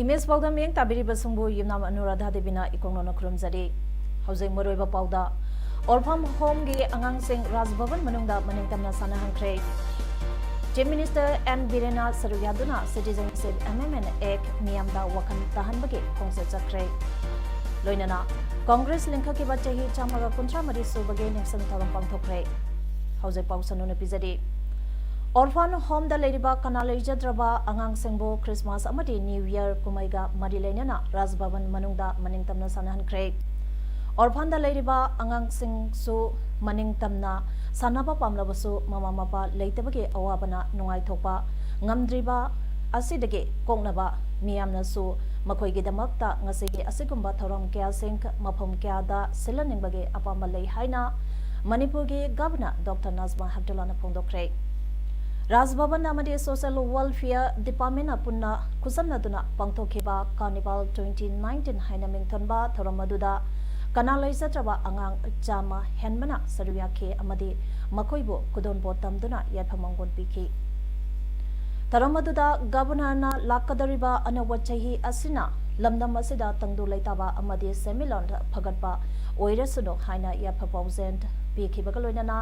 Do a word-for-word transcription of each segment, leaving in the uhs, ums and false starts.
Image ꯄꯥꯎꯗ ꯃꯤꯠꯌꯦꯡ ꯇꯥꯕꯤꯔꯤꯕꯁꯤꯡꯕꯨ ꯌꯨꯝꯅꯥꯝ ꯑꯅꯨꯔꯥꯙꯥ ꯗꯦꯕꯤꯅ ꯏꯀꯣꯛꯅꯅ ꯈꯨꯔꯨꯝꯖꯔꯤ꯫ ꯍꯧꯖꯤꯛ ꯃꯔꯨꯑꯣꯏꯕ ꯄꯥꯎꯗ, ꯑꯣꯔꯐꯥꯟ ꯍꯣꯝꯒꯤ ꯑꯉꯥꯡꯁꯤꯡ ꯔꯥꯖ ꯚꯕꯟ ꯃꯅꯨꯡꯗ ꯃꯅꯤꯡꯇꯝꯅ ꯁꯥꯟꯅꯍꯟꯈ꯭ꯔꯦ꯫ ꯆꯤꯐ ꯃꯤꯅꯤꯁꯇꯔ ꯑꯦꯟ ꯕꯤꯔꯦꯟꯅ ꯁꯔꯨꯛ ꯌꯥꯗꯨꯅ Citizenship Amendment Act ꯃꯤꯌꯥꯝꯗ ꯋꯥꯈꯜ ꯇꯥꯍꯟꯕꯒꯤ ꯈꯣꯡꯆꯠ ꯆꯠꯈ꯭ꯔꯦ꯫ ꯂꯣꯏꯅꯅ ꯀꯣꯡꯒ꯭ꯔꯦꯁ ꯂꯤꯡꯈꯠꯈꯤꯕ ꯆꯍꯤ ꯆꯥꯝꯃꯒ ꯀꯨꯟꯊ꯭ꯔꯥ ꯃꯔꯤ ꯁꯨꯕꯒꯤ ꯅꯤꯡꯁꯤꯡ ꯊꯧꯔꯝ ꯄꯥꯡꯊꯣꯛꯈ꯭ꯔꯦ꯫ ꯍꯧꯖꯤꯛ ꯄꯥꯎ ꯁꯟꯗꯣꯛꯅ ꯄꯤꯖꯔꯤ꯫ ꯑꯣꯔꯐꯥꯟ ꯍꯣꯝꯗ ꯂꯩꯔꯤꯕ ꯀꯅꯥ ꯂꯩꯖꯗ꯭ꯔꯕ ꯑꯉꯥꯡꯁꯤꯡꯕꯨ ꯈ꯭ꯔꯤꯁꯃꯥꯁ ꯑꯃꯗꯤ ꯅ꯭ꯌꯨ ꯌꯔ ꯀꯨꯝꯍꯩꯒ ꯃꯔꯤ ꯂꯩꯅꯅ ꯔꯥꯖ ꯚꯕꯟ ꯃꯅꯨꯡꯗ ꯃꯅꯤꯡꯇꯝꯅ ꯁꯥꯟꯅꯍꯟꯈ꯭ꯔꯦ꯫ ꯑꯣꯔꯐꯥꯟꯗ ꯂꯩꯔꯤꯕ ꯑꯉꯥꯡꯁꯤꯡꯁꯨ ꯃꯅꯤꯡꯇꯝꯅ ꯁꯥꯟꯅꯕ ꯄꯥꯝꯂꯕꯁꯨ ꯃꯃꯥ ꯃꯄꯥ ꯂꯩꯇꯕꯒꯤ ꯑꯋꯥꯕꯅ ꯅꯨꯡꯉꯥꯏꯊꯣꯛꯄ ꯉꯝꯗ꯭ꯔꯤꯕ ꯑꯁꯤꯗꯒꯤ ꯀꯣꯛꯅꯕ ꯃꯤꯌꯥꯝꯅꯁꯨ ꯃꯈꯣꯏꯒꯤꯗꯃꯛꯇ ꯉꯁꯤꯒꯤ ꯑꯁꯤꯒꯨꯝꯕ ꯊꯧꯔꯝ ꯀꯌꯥꯁꯤꯡ ꯃꯐꯝ ꯀꯌꯥꯗ ꯁꯤꯜꯍꯟꯅꯤꯡꯕꯒꯤ ꯑꯄꯥꯝꯕ ꯂꯩ ꯍꯥꯏꯅ ꯃꯅꯤꯄꯨꯔꯒꯤ ꯒꯚꯔꯅꯔ ꯗꯣꯛꯇꯔ ꯅꯖꯃꯥ ꯍꯦꯞꯇꯨꯜꯂꯥꯅ ꯐꯣꯡꯗꯣꯛꯈ꯭ꯔꯦ꯫ ꯔꯥꯖ ꯚꯕꯟ ꯑꯃꯗꯤ ꯁꯣꯁꯤꯌꯦꯜ ꯋꯦꯜꯐꯤꯌꯔ ꯗꯤꯄꯥꯔꯠꯃꯦꯟꯅ ꯄꯨꯟꯅ ꯈꯨꯠꯁꯝꯅꯗꯨꯅ ꯄꯥꯡꯊꯣꯛꯈꯤꯕ Carnival twenty nineteen ꯍꯥꯏꯅ ꯃꯤꯡꯊꯣꯟꯕ ꯊꯧꯔꯝ ꯑꯗꯨꯗ ꯀꯅꯥ ꯂꯩꯖꯗ꯭ꯔꯕ ꯑꯉꯥꯡ ꯆꯥꯝꯃ ꯍꯦꯟꯕꯅ ꯁꯔꯨꯛ ꯌꯥꯈꯤ ꯑꯃꯗꯤ ꯃꯈꯣꯏꯕꯨ ꯈꯨꯗꯣꯜꯄꯣꯠ ꯇꯝꯗꯨꯅ ꯌꯥꯏꯐ ꯃꯪꯒꯣꯜ ꯄꯤꯈꯤ꯫ ꯊꯧꯔꯝ ꯑꯗꯨꯗ ꯒꯚꯔꯅꯔꯅ ꯂꯥꯛꯀꯗꯧꯔꯤꯕ ꯑꯅꯧꯕ ꯆꯍꯤ ꯑꯁꯤꯅ ꯂꯝꯗꯝ ꯑꯁꯤꯗ ꯇꯪꯗꯨ ꯂꯩꯇꯥꯕ ꯑꯃꯗꯤ ꯁꯦꯟꯃꯤꯠꯂꯣꯟ ꯐꯒꯠꯄ ꯑꯣꯏꯔꯁꯅꯨ ꯍꯥꯏꯅ ꯌꯥꯏꯐ ꯄꯥꯎꯖꯦꯜ ꯄꯤꯈꯤꯕꯒ ꯂꯣꯏꯅꯅ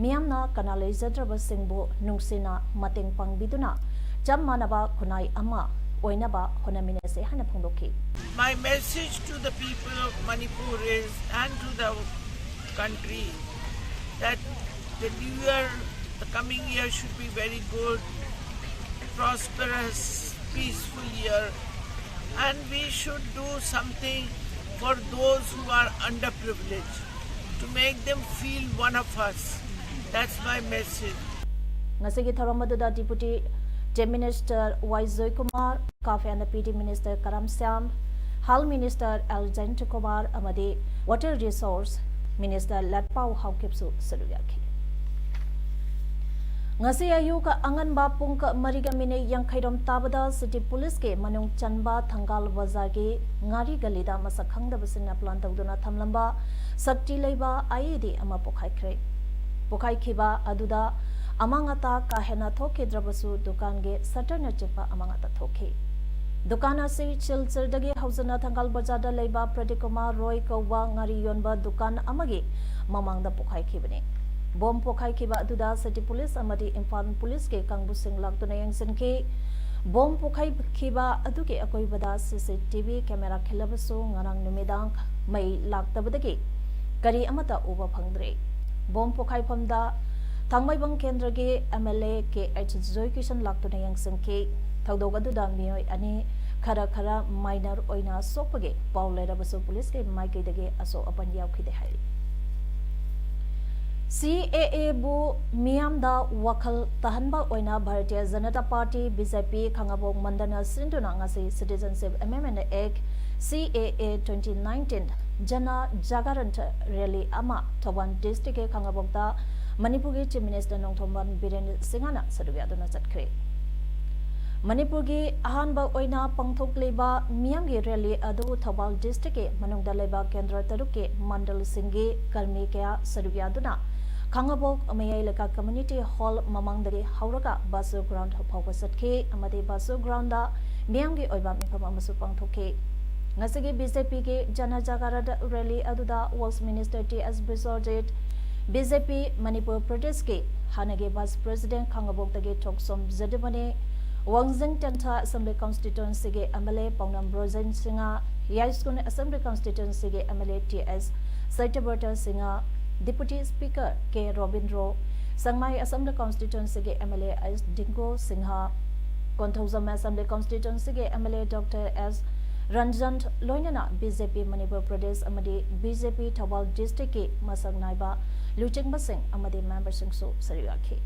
ꯃꯤꯌꯥꯝꯅ ꯀꯅꯥ ꯂꯩꯖꯗ꯭ꯔꯕꯁꯤꯡꯕꯨ ꯅꯨꯡꯁꯤꯅ ꯃꯇꯦꯡ ꯄꯥꯡꯕꯤꯗꯨꯅ ꯆꯞ ꯃꯥꯟꯅꯕ ꯈꯨꯟꯅꯥꯏ ꯑꯃ ꯑꯣꯏꯅꯕ ꯍꯣꯠꯅꯃꯤꯟꯅꯁꯤ ꯍꯥꯏꯅ ꯐꯣꯡꯗꯣꯛꯈꯤ꯫ My message to the people of Manipur is, and to the country, that the new year, the coming year should be very good, prosperous, peaceful year, and we should do something for those who are underprivileged, to make them feel one of us. That's my message. ꯉꯁꯤꯒꯤ ꯊꯧꯔꯝ ꯑꯗꯨꯗ Deputy Chief Minister Y Joykumar, CAF and P D Minister Karam Shyam, Health Minister L Jayantakumar ꯑꯃꯗꯤ Water Resource Minister ꯂꯠꯄꯥꯎ ꯍꯥꯎꯀꯤꯞꯁꯨ ꯁꯔꯨꯛ ꯌꯥꯈꯤ꯫ ꯉꯁꯤ ꯑꯌꯨꯛ ꯑꯉꯟꯕ ꯄꯨꯡ ꯃꯔꯤꯒ ꯃꯤꯅꯤꯠ ꯌꯥꯡꯈꯩꯔꯣꯝ ꯇꯥꯕꯗ City Policeꯀꯤ ꯃꯅꯨꯡ ꯆꯟꯕ ꯊꯪꯒꯥꯜ ꯕꯖꯥꯔꯒꯤ ꯉꯥꯔꯤ ꯒꯂꯤꯗ ꯃꯁꯛ ꯈꯪꯗꯕꯁꯤꯡꯅ plan ꯇꯧꯗꯨꯅ ꯊꯝꯂꯝꯕ ꯁꯛꯇꯤ ꯂꯩꯕ IED ꯑꯃ ꯄꯣꯈꯥꯏꯈ꯭ꯔꯦ꯫ ꯄꯣꯈꯥꯏꯈꯤꯕ ꯑꯗꯨꯗ ꯑꯃꯥꯡ ꯑꯇꯥ ꯀꯥ ꯍꯦꯟꯅ ꯊꯣꯛꯈꯤꯗ꯭ꯔꯕꯁꯨ ꯗꯨꯀꯥꯟꯒꯤ shutterꯅꯆꯤꯡꯕ ꯑꯃꯥꯡ ꯑꯇꯥ ꯊꯣꯛꯈꯤ꯫ ꯗꯨꯀꯥꯟ ꯑꯁꯤ ꯁꯤꯜꯆꯔꯗꯒꯤ ꯍꯧꯖꯅ ꯊꯪꯒꯥꯜ ꯕꯖꯥꯔꯗ ꯂꯩꯕ ꯄ꯭ꯔꯗꯤꯞ ꯀꯨꯃꯥꯔ ꯔꯣꯏ ꯀꯧꯕ ꯉꯥꯔꯤ ꯌꯣꯟꯕ ꯗꯨꯀꯥꯟ ꯑꯃꯒꯤ ꯃꯃꯥꯡꯗ ꯄꯣꯈꯥꯏꯈꯤꯕꯅꯤ꯫ Bomb ꯄꯣꯈꯥꯏꯈꯤꯕ ꯑꯗꯨꯗ City Police ꯑꯃꯗꯤ ꯏꯝꯐꯥꯜ Policeꯀꯤ ꯀꯥꯡꯕꯨꯁꯤꯡ ꯂꯥꯛꯇꯨꯅ ꯌꯦꯡꯁꯤꯟꯈꯤ꯫ Bomb ꯄꯣꯈꯥꯏꯈꯤꯕ ꯑꯗꯨꯒꯤ ꯑꯀꯣꯏꯕꯗ CCTV camera ꯈꯤꯜꯂꯕꯁꯨ ꯉꯔꯥꯡ ꯅꯨꯃꯤꯗꯥꯡ ꯃꯩ ꯂꯥꯛꯇꯕꯗꯒꯤ ꯀꯔꯤ ꯑꯃꯠꯇ ꯎꯕ ꯐꯪꯗ꯭ꯔꯦ꯫ Bomb ꯄꯣꯈꯥꯏꯐꯝꯗ ꯊꯥꯡꯃꯩꯕꯟ ꯀꯦꯟꯗ꯭ꯔꯒꯤ MLA ꯀꯦ ꯑꯩꯆ ꯖꯣꯏꯀꯤꯁꯟ ꯂꯥꯛꯇꯨꯅ ꯌꯦꯡꯁꯤꯟꯈꯤ꯫ ꯊꯧꯗꯣꯛ ꯑꯗꯨꯗ ꯃꯤꯑꯣꯏ ꯑꯅꯤ ꯈꯔ ꯈꯔ minor ꯑꯣꯏꯅ ꯁꯣꯛꯄꯒꯤ ꯄꯥꯎ ꯂꯩꯔꯕꯁꯨ Policeꯀꯤ ꯃꯥꯏꯀꯩꯗꯒꯤ ꯑꯁꯣꯛ ꯑꯄꯟ ꯌꯥꯎꯈꯤꯗꯦ ꯍꯥꯏꯔꯤ꯫ CAAꯕꯨ ꯃꯤꯌꯥꯝꯗ ꯋꯥꯈꯜ ꯇꯥꯍꯟꯕ ꯑꯣꯏꯅ ꯚꯥꯔꯇꯤꯌ ꯖꯅꯇꯥ ꯄꯥꯔꯇꯤ, BJP, ꯈꯥꯉꯕꯣꯛ ꯃꯟꯗꯜꯅ ꯁꯤꯟꯗꯨꯅ ꯉꯁꯤ Citizenship Amendment Act, CAA twenty nineteen, ꯖꯅ ꯖꯥꯒꯔꯟ rally ꯑꯃ ꯊꯧꯕꯥꯜ districtꯀꯤ ꯈꯥꯉꯕꯣꯛꯇ ꯃꯅꯤꯄꯨꯔꯒꯤ Chief Minister ꯅꯣꯡꯊꯣꯝꯕꯝ ꯕꯤꯔꯦꯟ ꯁꯤꯡꯍꯅ ꯁꯔꯨꯛ ꯌꯥꯗꯨꯅ ꯆꯠꯈ꯭ꯔꯦ꯫ ꯃꯅꯤꯄꯨꯔꯒꯤ ꯑꯍꯥꯟꯕ ꯑꯣꯏꯅ ꯄꯥꯡꯊꯣꯛꯂꯤꯕ ꯃꯤꯌꯥꯝꯒꯤ rally ꯑꯗꯨ ꯊꯧꯕꯥꯜ districtꯀꯤ ꯃꯅꯨꯡꯗ ꯂꯩꯕ ꯀꯦꯟꯗ꯭ꯔ ꯇꯔꯨꯛꯀꯤ ꯃꯟꯗꯜꯁꯤꯡꯒꯤ ꯀꯔꯃꯤ ꯀꯌꯥ ꯁꯔꯨꯛ ꯌꯥꯗꯨꯅ ꯈꯥꯉꯕꯣꯛ ꯃꯌꯥꯏ ꯂꯩꯀꯥ Community Hall ꯃꯃꯥꯡꯗꯒꯤ ꯍꯧꯔꯒ ꯕꯥꯁꯨ ground ꯐꯥꯎꯕ ꯆꯠꯈꯤ ꯑꯃꯗꯤ ꯕꯥꯁꯨ groundꯗ ꯃꯤꯌꯥꯝꯒꯤ ꯑꯣꯏꯕ ꯃꯤꯐꯝ ꯑꯃꯁꯨ ꯄꯥꯡꯊꯣꯛꯈꯤ꯫ ꯉꯁꯤꯒꯤ BJPꯒꯤ ꯖꯅ ꯖꯥꯒꯔꯟ rally ꯑꯗꯨꯗ Works Minister T S Biswajit, BJP Manipur ꯄ꯭ꯔꯗꯦꯁꯀꯤ ꯍꯥꯟꯅꯒꯤ Vice President ꯈꯥꯉꯕꯣꯛꯇꯒꯤ ꯊꯣꯛꯆꯣꯝ ꯖꯗꯨꯃꯅꯤ, ꯋꯥꯡꯖꯤꯡ ꯇꯦꯟꯊꯥ Assembly Constituencyꯒꯤ MLA ꯄꯥꯎꯅꯝ ꯕ꯭ꯔꯣꯖꯦꯟ ꯁꯤꯡꯍ, ꯌꯥꯏꯁ꯭ꯀꯨꯜ Assembly Constituencyꯒꯤ MLA T S Satyabrata Singh, Deputy Speaker K Robindro, Sekmai Assembly Constituencyꯒꯤ MLA S Dingo Singh, Konthoujam Assembly Constituencyꯒꯤ MLA ꯗꯣꯛꯇꯔ ꯑꯦꯁ ꯔꯟꯖꯟ ꯂꯣꯏꯅꯅ BJP ꯃꯅꯤꯄꯨꯔ ꯄ꯭ꯔꯗꯦꯁ ꯑꯃꯗꯤ BJP ꯊꯧꯕꯥꯜ districtꯀꯤ ꯃꯁꯛ ꯅꯥꯏꯕ ꯂꯨꯆꯤꯡꯕꯁꯤꯡ ꯑꯃꯗꯤ memberꯁꯤꯡꯁꯨ ꯁꯔꯨꯛ ꯌꯥꯈꯤ꯫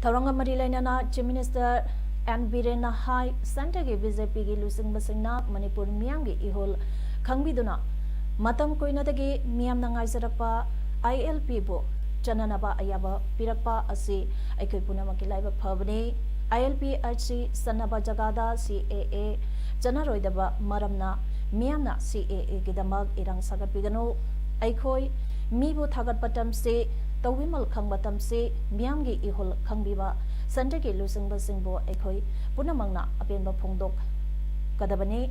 ꯊꯧꯔꯝꯒ ꯃꯔꯤ ꯂꯩꯅꯅ Chief Minister N Birenꯅ ꯍꯥꯏ, centreꯒꯤ BJPꯒꯤ ꯂꯨꯆꯤꯡꯕꯁꯤꯡꯅ ꯃꯅꯤꯄꯨꯔ ꯃꯤꯌꯥꯝꯒꯤ ꯏꯍꯨꯜ ꯈꯪꯕꯤꯗꯨꯅ ꯃꯇꯝ ꯀꯨꯏꯅꯗꯒꯤ ꯃꯤꯌꯥꯝꯅ ꯉꯥꯏꯖꯔꯛꯄ ILPꯕꯨ ꯆꯠꯅꯅꯕ ꯑꯌꯥꯕ ꯄꯤꯔꯛꯄ ꯑꯁꯤ ꯑꯩꯈꯣꯏ ꯄꯨꯝꯅꯃꯛꯀꯤ ꯂꯥꯏꯕꯛ ꯐꯕꯅꯤ꯫ ILP ꯑꯁꯤ ꯆꯠꯅꯕ ꯖꯒꯥꯗ CAA ꯆꯠꯅꯔꯣꯏꯗꯕ ꯃꯔꯝꯅ ꯃꯤꯌꯥꯝꯅ CAAꯒꯤꯗꯃꯛ ꯏꯔꯥꯡ ꯁꯥꯒꯠꯄꯤꯒꯅꯨ꯫ ꯑꯩꯈꯣꯏ ꯃꯤꯕꯨ ꯊꯥꯒꯠꯄ ꯇꯝꯁꯤ, ꯇꯧꯕꯤꯃꯜ ꯈꯪꯕ ꯇꯝꯁꯤ, ꯃꯤꯌꯥꯝꯒꯤ ꯏꯍꯨꯜ ꯈꯪꯕꯤꯕ centreꯒꯤ ꯂꯨꯆꯤꯡꯕꯁꯤꯡꯕꯨ ꯑꯩꯈꯣꯏ ꯄꯨꯝꯅꯃꯛꯅ ꯑꯄꯦꯟꯕ ꯐꯣꯡꯗꯣꯛꯀꯗꯕꯅꯤ꯫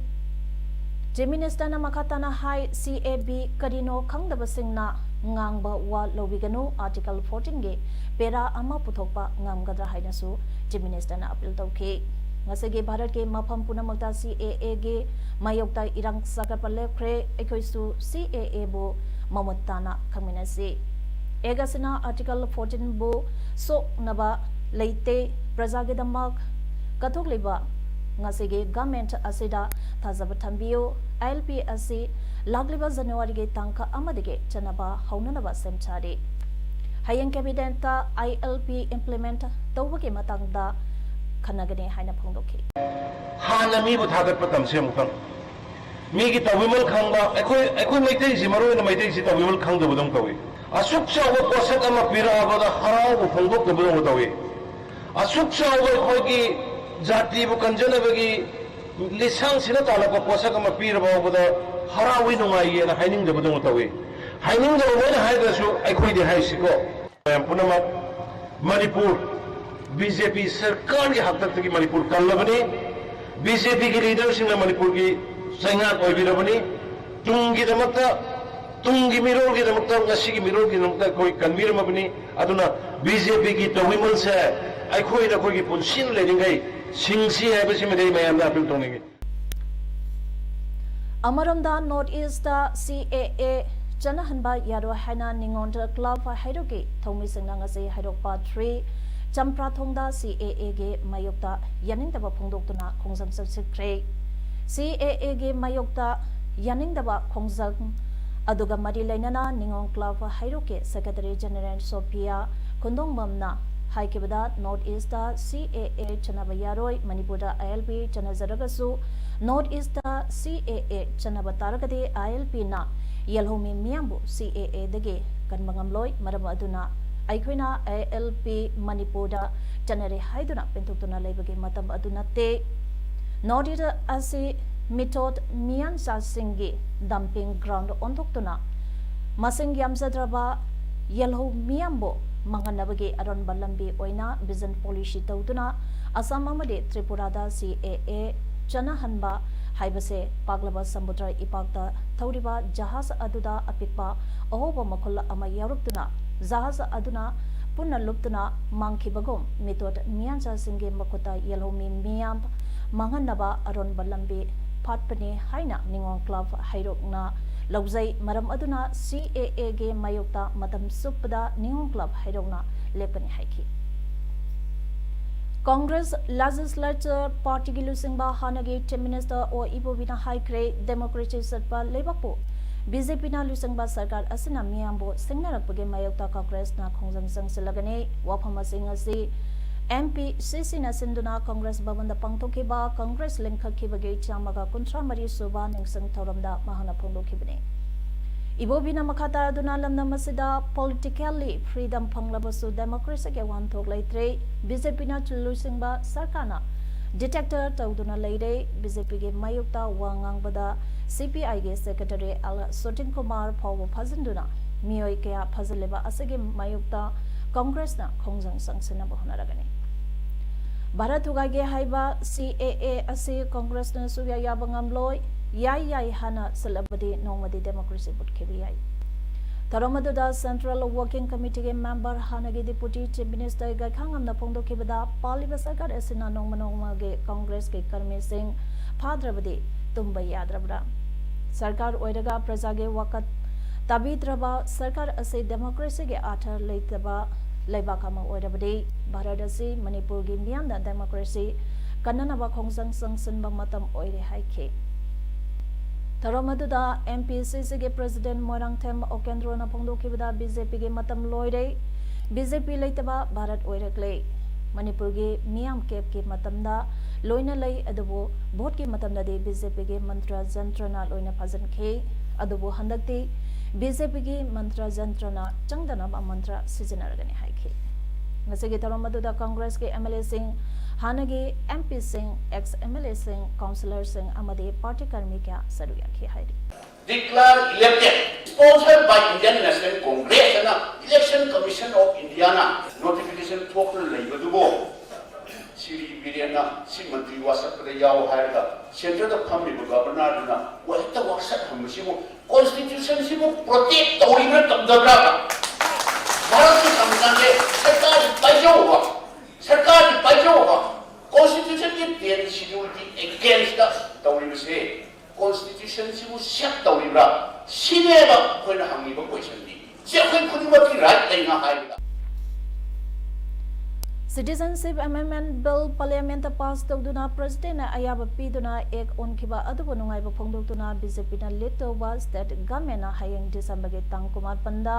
Chief Ministerꯅ ꯃꯈꯥ ꯇꯥꯅ ꯍꯥꯏ, CAB ꯀꯔꯤꯅꯣ ꯈꯪꯗꯕꯁꯤꯡꯅ ꯉꯥꯡꯕ ꯋꯥ ꯂꯧꯕꯤꯒꯅꯨ, Article fourteenꯒꯤ para ꯑꯃ ꯄꯨꯊꯣꯛꯄ ꯉꯝꯒꯗ꯭ꯔꯥ ꯍꯥꯏꯅꯁꯨ Chief Ministerꯅ appeal ꯇꯧꯈꯤ꯫ ꯉꯁꯤꯒꯤ ꯚꯥꯔꯠꯀꯤ ꯃꯐꯝ ꯄꯨꯝꯅꯃꯛꯇ CAAꯒꯤ ꯃꯥꯌꯣꯛꯇ ꯏꯔꯥꯡ ꯁꯥꯒꯠꯄ ꯂꯦꯞꯈ꯭ꯔꯦ꯫ ꯑꯩꯈꯣꯏꯁꯨ CAAꯕꯨ ꯃꯃꯨꯠ ꯇꯥꯅ ꯈꯪꯃꯤꯟꯅꯁꯤ꯫ Act ꯑꯁꯤꯅ Article fourteenꯕꯨ ꯁꯣꯛꯅꯕ ꯂꯩꯇꯦ꯫ ꯄ꯭ꯔꯖꯥꯒꯤꯗꯃꯛ ꯀꯠꯊꯣꯛꯂꯤꯕ ꯉꯁꯤꯒꯤ government ꯑꯁꯤꯗ ꯊꯥꯖꯕ ꯊꯝꯕꯤꯌꯨ꯫ ILP ꯑꯁꯤ ꯂꯥꯛꯂꯤꯕ Januaryꯒꯤ ꯇꯥꯡ ꯑꯃꯗꯒꯤ ꯆꯠꯅꯕ ꯍꯧꯅꯅꯕ ꯁꯦꯝ ꯁꯥꯔꯤ꯫ ꯍꯌꯦꯡ cabinetꯇ ILP implement ꯇꯧꯕꯒꯤ ꯃꯇꯥꯡꯗ ꯈꯟꯅꯒꯅꯤ ꯍꯥꯏꯅ ꯐꯣꯡꯗꯣꯛꯈꯤ꯫ ꯍꯥꯟꯅ ꯃꯤꯕꯨ ꯊꯥꯒꯠꯄ ꯇꯝꯁꯤ ꯑꯃꯨꯛꯇꯪ꯫ ꯃꯤꯒꯤ ꯇꯧꯕꯤꯃꯜ ꯈꯪꯕ, ꯑꯩꯈꯣꯏ, ꯑꯩꯈꯣꯏ ꯃꯩꯇꯩꯁꯤ, ꯃꯔꯨ ꯑꯣꯏꯅ ꯃꯩꯇꯩꯁꯤ ꯇꯧꯕꯤꯃꯜ ꯈꯪꯗꯕꯗꯧꯅ ꯇꯧꯏ꯫ ꯑꯁꯨꯛ ꯆꯥꯎꯕ ꯄꯣꯠꯁꯛ ꯑꯃ ꯄꯤꯔꯛꯑꯕꯗ ꯍꯔꯥꯎꯕ ꯐꯣꯡꯗꯣꯛꯇꯕꯗꯧꯅ ꯇꯧꯏ꯫ ꯑꯁꯨꯛ ꯆꯥꯎꯕ ꯑꯩꯈꯣꯏꯒꯤ ꯖꯥꯇꯤꯕꯨ ꯀꯟꯖꯅꯕꯒꯤ ꯂꯤꯁꯥꯡ ꯁꯤꯠꯅ ꯇꯥꯜꯂꯛꯄ ꯄꯣꯠꯁꯛ ꯑꯃ ꯄꯤꯔꯕ ꯐꯥꯎꯕꯗ ꯍꯔꯥꯎꯏ, ꯅꯨꯡꯉꯥꯏꯌꯦꯅ ꯍꯥꯏꯅꯤꯡꯗꯕꯗꯧꯅ ꯇꯧꯏ꯫ ꯍꯥꯏꯅꯤꯡꯗꯕ ꯃꯣꯏꯅ ꯍꯥꯏꯗ꯭ꯔꯁꯨ ꯑꯩꯈꯣꯏꯗꯤ ꯍꯥꯏꯁꯤꯀꯣ꯫ ꯃꯌꯥꯝ ꯄꯨꯝꯅꯃꯛ, ꯃꯅꯤꯄꯨꯔ BJP ꯁꯔꯀꯥꯔꯒꯤ ꯍꯥꯛꯇꯛꯇꯒꯤ ꯃꯅꯤꯄꯨꯔ ꯀꯜꯂꯕꯅꯤ꯫ BJPꯒꯤ leaderꯁꯤꯡꯅ ꯃꯅꯤꯄꯨꯔꯒꯤ ꯆꯩꯉꯥꯛ ꯑꯣꯏꯕꯤꯔꯕꯅꯤ꯫ ꯇꯨꯡꯒꯤꯗꯃꯛꯇ, ꯇꯨꯡꯒꯤ ꯃꯤꯔꯣꯜꯒꯤꯗꯃꯛꯇ, ꯉꯁꯤꯒꯤ ꯃꯤꯔꯣꯜꯒꯤꯗꯃꯛꯇ ꯑꯩꯈꯣꯏ ꯀꯟꯕꯤꯔꯝꯃꯕꯅꯤ꯫ ꯑꯗꯨꯅ BJPꯒꯤ ꯇꯧꯕꯤꯃꯜꯁꯦ ꯑꯩꯈꯣꯏꯅ ꯑꯩꯈꯣꯏꯒꯤ ꯄꯨꯟꯁꯤꯅ ꯂꯩꯔꯤꯉꯩ ꯁꯤꯡꯁꯤ ꯍꯥꯏꯕꯁꯤꯃꯗꯤ ꯑꯩ ꯃꯌꯥꯝꯗ appeal ꯇꯧꯅꯤꯡꯏ꯫ ꯑꯃꯔꯣꯝꯗ North Eastꯇ CAA ꯆꯠꯅꯍꯟꯕ ꯌꯥꯔꯣꯏ ꯍꯥꯏꯅ ꯅꯤꯉꯣꯜ club ꯍꯩꯔꯣꯛꯀꯤ ꯊꯧꯃꯤꯁꯤꯡꯅ ꯉꯁꯤ ꯍꯩꯔꯣꯛ part three ꯆꯝꯄ꯭ꯔꯥꯊꯣꯡꯗ CAAꯒꯤ ꯃꯥꯌꯣꯛꯇ ꯌꯥꯅꯤꯡꯗꯕ ꯐꯣꯡꯗꯣꯛꯇꯨꯅ ꯈꯣꯡꯖꯪ ꯆꯠꯁꯤꯟꯈ꯭ꯔꯦ꯫ CAAꯒꯤ ꯃꯥꯌꯣꯛꯇ ꯌꯥꯅꯤꯡꯗꯕ ꯈꯣꯡꯖꯪ ꯑꯗꯨꯒ ꯃꯔꯤ ꯂꯩꯅꯅ ꯅꯤꯉꯣꯜ club ꯍꯩꯔꯣꯛꯀꯤ secretary general Sophia ꯈꯨꯟꯗꯣꯡꯕꯝꯅ ꯍꯥꯏꯈꯤꯕꯗ, North East ꯇ C A A ꯆꯠꯅꯕ ꯌꯥꯔꯣꯏ, ꯃꯅꯤꯄꯨꯔꯗ I L P ꯆꯠꯅꯖꯔꯒꯁꯨ North East ꯇ C A A ꯆꯠꯅꯕ ꯇꯥꯔꯒꯗꯤ I L P ꯅ ꯌꯦꯜꯍꯧꯃꯤ ꯃꯤꯌꯥꯝꯕꯨ C A A ꯗꯒꯤ ꯀꯟꯕ ꯉꯝꯂꯣꯏ꯫ ꯃꯔꯝ ꯑꯗꯨꯅ ꯑꯩꯈꯣꯏꯅ I L P ꯃꯅꯤꯄꯨꯔꯗ ꯆꯠꯅꯔꯦ ꯍꯥꯏꯗꯨꯅ ꯄꯦꯟꯊꯣꯛꯇꯨꯅ ꯂꯩꯕꯒꯤ ꯃꯇꯝ ꯑꯗꯨ ꯅꯠꯇꯦ꯫ North East ꯑꯁꯤ ꯃꯤꯇꯣꯠ ꯃꯤꯌꯥꯟꯆꯥꯁꯤꯡꯒꯤ dumping ground ꯑꯣꯟꯊꯣꯛꯇꯨꯅ ꯃꯁꯤꯡ ꯌꯥꯝꯖꯗ꯭ꯔꯕ ꯌꯦꯜꯍꯧ ꯃꯤꯌꯥꯝꯕꯨ ꯃꯥꯡꯍꯟꯅꯕꯒꯤ ꯑꯔꯣꯟꯕ ꯂꯝꯕꯤ ꯑꯣꯏꯅ vision policy ꯇꯧꯗꯨꯅ ꯑꯁꯥꯝ ꯑꯃꯗꯤ ꯇ꯭ꯔꯤꯄꯨꯔꯥꯗ C A A ꯆꯠꯅꯍꯟꯕ ꯍꯥꯏꯕꯁꯦ ꯄꯥꯛꯂꯕ ꯁꯃꯨꯗ꯭ꯔ ꯏꯄꯥꯛꯇ ꯊꯧꯔꯤꯕ ꯖꯍꯥꯖ ꯑꯗꯨꯗ ꯑꯄꯤꯛꯄ ꯑꯍꯣꯕ ꯃꯈꯨꯜ ꯑꯃ ꯌꯥꯎꯔꯛꯇꯨꯅ ꯖꯍꯥꯖ ꯑꯗꯨꯅ ꯄꯨꯟꯅ ꯂꯨꯞꯇꯨꯅ ꯃꯥꯡꯈꯤꯕꯒꯨꯝ ꯃꯤꯇꯣꯠ ꯃꯤꯌꯥꯟꯆꯥꯁꯤꯡꯒꯤ ꯃꯈꯨꯠꯇ ꯌꯦꯜꯍꯧꯃꯤ ꯃꯤꯌꯥꯝ ꯃꯥꯡꯍꯟꯅꯕ ꯑꯔꯣꯟꯕ ꯂꯝꯕꯤ ꯐꯥꯠꯄꯅꯤ ꯍꯥꯏꯅ ꯅꯤꯉꯣꯜ ꯀ꯭ꯂꯕ ꯍꯩꯔꯣꯛꯅ ꯂꯧꯖꯩ꯫ ꯃꯔꯝ ꯑꯗꯨꯅ C A A ꯒꯤ ꯃꯥꯌꯣꯛꯇ ꯃꯇꯝ ꯆꯨꯞꯄꯗ ꯅꯤꯉꯣꯜ ꯀ꯭ꯂꯕ ꯍꯩꯔꯣꯛꯅ ꯂꯦꯞꯀꯅꯤ ꯍꯥꯏꯈꯤ꯫ Congress Legislature Party ꯒꯤ ꯂꯨꯆꯤꯡꯕ ꯍꯥꯟꯅꯒꯤ Chief Minister ꯑꯣ ꯏꯕꯣꯕꯤꯅ ꯍꯥꯏꯈ꯭ꯔꯦ, democracy ꯆꯠꯄ ꯂꯩꯕꯥꯛꯄꯨ B J P ꯅ ꯂꯨꯆꯤꯡꯕ ꯁꯔꯀꯥꯔ ꯑꯁꯤꯅ ꯃꯤꯌꯥꯝꯕꯨ ꯁꯤꯡꯅꯔꯛꯄꯒꯤ ꯃꯥꯌꯣꯛꯇ Congress ꯅ ꯈꯣꯡꯖꯪ ꯆꯪꯁꯤꯜꯂꯒꯅꯤ꯫ ꯋꯥꯐꯝ ꯑꯁꯤꯡ ꯑꯁꯤ M P C C ꯅ ꯁꯤꯟꯗꯨꯅ Congress ꯚꯕꯟꯗ ꯄꯥꯡꯊꯣꯛꯈꯤꯕ Congress ꯂꯤꯡꯈꯠꯈꯤꯕꯒꯤ ꯆꯥꯝꯃꯒ ꯀꯨꯟꯊ꯭ꯔꯥ ꯃꯔꯤ ꯁꯨꯕ ꯅꯤꯡꯁꯤꯡ ꯊꯧꯔꯝꯗ ꯃꯍꯥꯛꯅ ꯐꯣꯡꯗꯣꯛꯈꯤꯕꯅꯤ꯫ ꯏꯕꯣꯕꯤꯅ ꯃꯈꯥ ꯇꯥꯗꯨꯅ ꯂꯝꯗꯝ ꯑꯁꯤꯗ politically freedom ꯐꯪꯂꯕꯁꯨ democracy ꯒꯤ ꯋꯥꯍꯟꯊꯣꯛ ꯂꯩꯇ꯭ꯔꯦ꯫ B J P ꯅ ꯂꯨꯆꯤꯡꯕ ꯁꯔꯀꯥꯔꯅ dictator ꯇꯧꯗꯨꯅ ꯂꯩꯔꯦ꯫ B J P ꯒꯤ ꯃꯥꯌꯣꯛꯇ ꯋꯥ ꯉꯥꯡꯕꯗ C P I ꯒꯤ Secretary L Sotin Kumar ꯐꯥꯎꯕ ꯐꯥꯖꯤꯟꯗꯨꯅ ꯃꯤꯑꯣꯏ ꯀꯌꯥ ꯐꯥꯖꯤꯜꯂꯤꯕ ꯑꯁꯤꯒꯤ ꯃꯥꯌꯣꯛꯇ Congress ꯅ ꯈꯣꯡꯖꯪ ꯆꯪꯁꯤꯟꯅꯕ ꯍꯣꯠꯅꯔꯒꯅꯤ꯫ ꯚꯥꯔꯠ ꯊꯨꯒꯥꯏꯒꯦ ꯍꯥꯏꯕ C A A ꯑꯁꯤ Congress ꯅ ꯁꯨꯛꯌꯥ ꯌꯥꯕ ꯉꯝꯂꯣꯏ꯫ ꯌꯥꯏ ꯌꯥꯏ ꯍꯥꯏꯅ ꯁꯤꯜꯂꯕꯗꯤ ꯅꯣꯡꯃꯗꯤ democracy ꯃꯨꯠꯈꯤꯕ ꯌꯥꯏ꯫ ꯊꯧꯔꯝ ꯑꯗꯨꯗ Central Working Committee ꯒꯤ member ꯍꯥꯟꯅꯒꯤ Deputy Chief Minister ꯒꯩꯈꯥꯉꯝꯅ ꯐꯣꯡꯗꯣꯛꯈꯤꯕꯗ, ꯄꯥꯜꯂꯤꯕ ꯁꯔꯀꯥꯔ ꯑꯁꯤꯅ ꯅꯣꯡꯃ ꯅꯣꯡꯃꯒꯤ Congress ꯀꯤ ꯀꯔꯃꯤꯁꯤꯡ ꯐꯥꯗ꯭ꯔꯕꯗꯤ ꯇꯨꯝꯕ ꯌꯥꯗ꯭ꯔꯕ꯭ꯔꯥ? ꯁꯔꯀꯥꯔ ꯑꯣꯏꯔꯒ ꯄ꯭ꯔꯖꯥꯒꯤ ꯋꯥꯀꯠ ꯇꯥꯕꯤꯗ꯭ꯔꯕ ꯁꯔꯀꯥꯔ ꯑꯁꯤ democracy ꯒꯤ ꯑꯥꯔꯊ ꯂꯩꯇꯕ ꯂꯩꯕꯥꯛ ꯑꯃ ꯑꯣꯏꯔꯕꯗꯤ, ꯚꯥꯔꯠ ꯑꯁꯤ ꯃꯅꯤꯄꯨꯔꯒꯤ ꯃꯤꯌꯥꯝꯅ democracy ꯀꯟꯅꯅꯕ ꯈꯣꯡꯖꯪ ꯆꯪꯁꯤꯟꯕ ꯃꯇꯝ ꯑꯣꯏꯔꯦ ꯍꯥꯏꯈꯤ꯫ ꯊꯧꯔꯝ ꯑꯗꯨꯗ M P C C ꯒꯤ President Moirangthem ꯑꯣꯀꯦꯟꯗ꯭ꯔꯣꯅ ꯐꯣꯡꯗꯣꯛꯈꯤꯕꯗ, B J P ꯒꯤ ꯃꯇꯝ ꯂꯣꯏꯔꯦ꯫ ꯕꯤ ꯖꯦ ꯄꯤ ꯂꯩꯇꯕ ꯚꯥꯔꯠ ꯑꯣꯏꯔꯛꯂꯦ꯫ ꯃꯅꯤꯄꯨꯔꯒꯤ ꯃꯤꯌꯥꯝ ꯀꯦꯞꯀꯤ ꯃꯇꯝꯗ ꯂꯣꯏꯅ ꯂꯩ, ꯑꯗꯨꯕꯨ ꯚꯣꯠꯀꯤ ꯃꯇꯝꯗꯗꯤ ꯕꯤ ꯖꯦ ꯄꯤꯒꯤ ꯃꯟꯇ꯭ꯔ ꯖꯟꯇ꯭ꯔꯅ ꯂꯣꯏꯅ ꯐꯥꯖꯤꯟꯈꯤ꯫ ꯑꯗꯨꯕꯨ ꯍꯟꯗꯛꯇꯤ ꯕꯤ ꯖꯦ ꯄꯤꯒꯤ ꯃꯟꯇ꯭ꯔ ꯖꯟꯇ꯭ꯔꯅ ꯆꯪꯗꯅꯕ ꯃꯟꯇ꯭ꯔ ꯁꯤꯖꯤꯟꯅꯔꯒꯅꯤ ꯍꯥꯏꯈꯤ꯫ ꯉꯁꯤꯒꯤ ꯊꯧꯔꯝ ꯑꯗꯨꯗ ꯀꯪꯒ꯭ꯔꯦꯁꯀꯤ ꯑꯦꯝ ꯑꯦꯜ ꯑꯦꯁꯤꯡ, ꯍꯥꯟꯅꯒꯤ ꯑꯦꯝ ꯄꯤꯁꯤꯡ, ꯑꯦꯛꯁ ꯑꯦꯝ ꯑꯦꯜ ꯑꯦꯁꯤꯡ, ꯀꯥꯎꯟꯁꯤꯂꯔꯁꯤꯡ ꯑꯃꯗꯤ ꯄꯥꯔꯇꯤ ꯀꯔꯃꯤ ꯀꯌꯥ ꯁꯔꯨꯛ ꯌꯥꯈꯤ ꯍꯥꯏꯔꯤ꯫ Declare elected, sponsored by Indian National Congress and Election Commission of Indiaꯅ notification ꯊꯣꯛꯇꯨꯅ ꯂꯩꯕꯗꯨꯕꯨ ꯁ꯭ꯔꯤ ꯕꯤꯔꯦꯟꯅ ꯁꯤ ꯃꯟꯇ꯭ꯔꯤ ꯋꯥꯁꯛꯄꯗ ꯌꯥꯎ ꯍꯥꯏꯔꯒ centreꯗ ꯐꯝꯂꯤꯕ ꯒꯕꯔꯅꯔꯗꯨꯅ ꯋꯥꯍꯦꯛꯇ ꯋꯥꯁꯛ ꯍꯪꯕꯁꯤꯕꯨ constitutionꯁꯤꯕꯨ protect ꯇꯧꯔꯤꯕ꯭ꯔꯥ ꯇꯧꯗꯕ꯭ꯔꯥ? ꯚꯥꯔꯠꯀꯤ ꯁꯪꯕꯤꯙꯥꯟꯁꯦ ꯁꯔꯀꯥꯔꯒꯤ ꯄꯥꯏꯖꯧꯕ, ꯁꯔꯀꯥꯔꯒꯤ ꯄꯥꯏꯖꯧꯕ, constitutionꯒꯤ tenth scheduleꯒꯤ againstꯇ ꯇꯧꯔꯤꯕꯁꯦ constitutionꯁꯤꯕꯨ ꯁꯦꯞ ꯇꯧꯔꯤꯕ꯭ꯔꯥ? ꯁꯤꯅꯦꯕ ꯑꯩꯈꯣꯏꯅ ꯍꯪꯉꯤꯕ questionꯗꯤ꯫ ꯁꯤ ꯑꯩꯈꯣꯏ ꯈꯨꯗꯤꯡꯃꯛꯀꯤ right ꯂꯩꯅ ꯍꯥꯏꯕꯗ꯫ Citizenship Amendment Bill Parliamentꯇ pass ꯇꯧꯗꯨꯅ Presidentꯅ ꯑꯌꯥꯕ ꯄꯤꯗꯨꯅ act ꯑꯣꯟꯈꯤꯕ ꯑꯗꯨꯕꯨ ꯅꯨꯡꯉꯥꯏꯕ ꯐꯣꯡꯗꯣꯛꯇꯨꯅ ꯕꯤ ꯖꯦ ꯄꯤꯅ lead ꯇꯧꯕ state governmentꯅ ꯍꯌꯦꯡ Decemberꯒꯤ ꯇꯥꯡ ꯀꯨꯟꯃꯥꯄꯟꯗ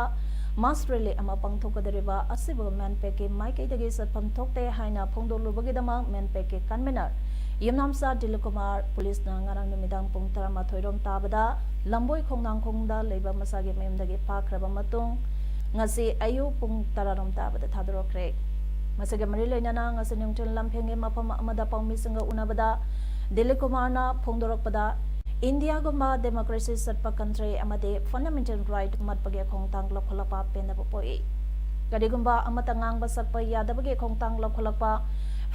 mass rally ꯑꯃ ꯄꯥꯡꯊꯣꯛꯀꯗꯧꯔꯤꯕ ꯑꯁꯤꯕꯨ MANPACꯀꯤ ꯃꯥꯏꯀꯩꯗꯒꯤ ꯆꯠꯐꯝ ꯊꯣꯛꯇꯦ ꯍꯥꯏꯅ ꯐꯣꯡꯗꯣꯛꯂꯨꯕꯒꯤꯗꯃꯛ MANPACꯀꯤ convener ꯌꯨꯝꯅꯥꯝꯆꯥ ꯗꯤꯂꯤꯞ ꯀꯨꯃꯥꯔ ꯄꯨꯂꯤꯁꯅ ꯉꯔꯥꯡ ꯅꯨꯃꯤꯗꯥꯡ ꯄꯨꯡ ꯇꯔꯥꯃꯥꯊꯣꯏ ꯔꯣꯝ ꯇꯥꯕꯗ ꯂꯝꯕꯣꯏ ꯈꯣꯡꯅꯥꯡꯈꯣꯡꯗ ꯂꯩꯕ ꯃꯁꯥꯒꯤ ꯃꯌꯨꯝꯗꯒꯤ ꯐꯥꯈ꯭ꯔꯕ ꯃꯇꯨꯡ, ꯉꯁꯤ ꯑꯌꯨꯛ ꯄꯨꯡ ꯇꯔꯥ ꯔꯣꯝ ꯇꯥꯕꯗ ꯊꯥꯗꯣꯔꯛꯈ꯭ꯔꯦ꯫ ꯃꯁꯤꯒ ꯃꯔꯤ ꯂꯩꯅꯅ ꯉꯁꯤ ꯅꯨꯡꯊꯤꯜ ꯂꯝꯐꯦꯜꯒꯤ ꯃꯐꯝ ꯑꯃꯗ ꯄꯥꯎꯃꯤꯁꯤꯡꯒ ꯎꯅꯕꯗ ꯗꯤꯂꯤꯞ ꯀꯨꯃꯥꯔꯅ ꯐꯣꯡꯗꯣꯔꯛꯄꯗ, ꯏꯟꯗꯤꯌꯥꯒꯨꯝꯕ democracy ꯆꯠꯄ country ꯑꯃꯗꯤ fundamental right ꯃꯠꯄꯒꯤ ꯈꯣꯡꯊꯥꯡ ꯂꯧꯈꯠꯂꯛꯄ ꯄꯦꯟꯗꯕ ꯄꯣꯛꯏ꯫ ꯀꯔꯤꯒꯨꯝꯕ ꯑꯃꯠꯇ ꯉꯥꯡꯕ ꯁꯛꯄ ꯌꯥꯗꯕꯒꯤ ꯈꯣꯡꯊꯥꯡ ꯂꯧꯈꯠꯂꯛꯄ,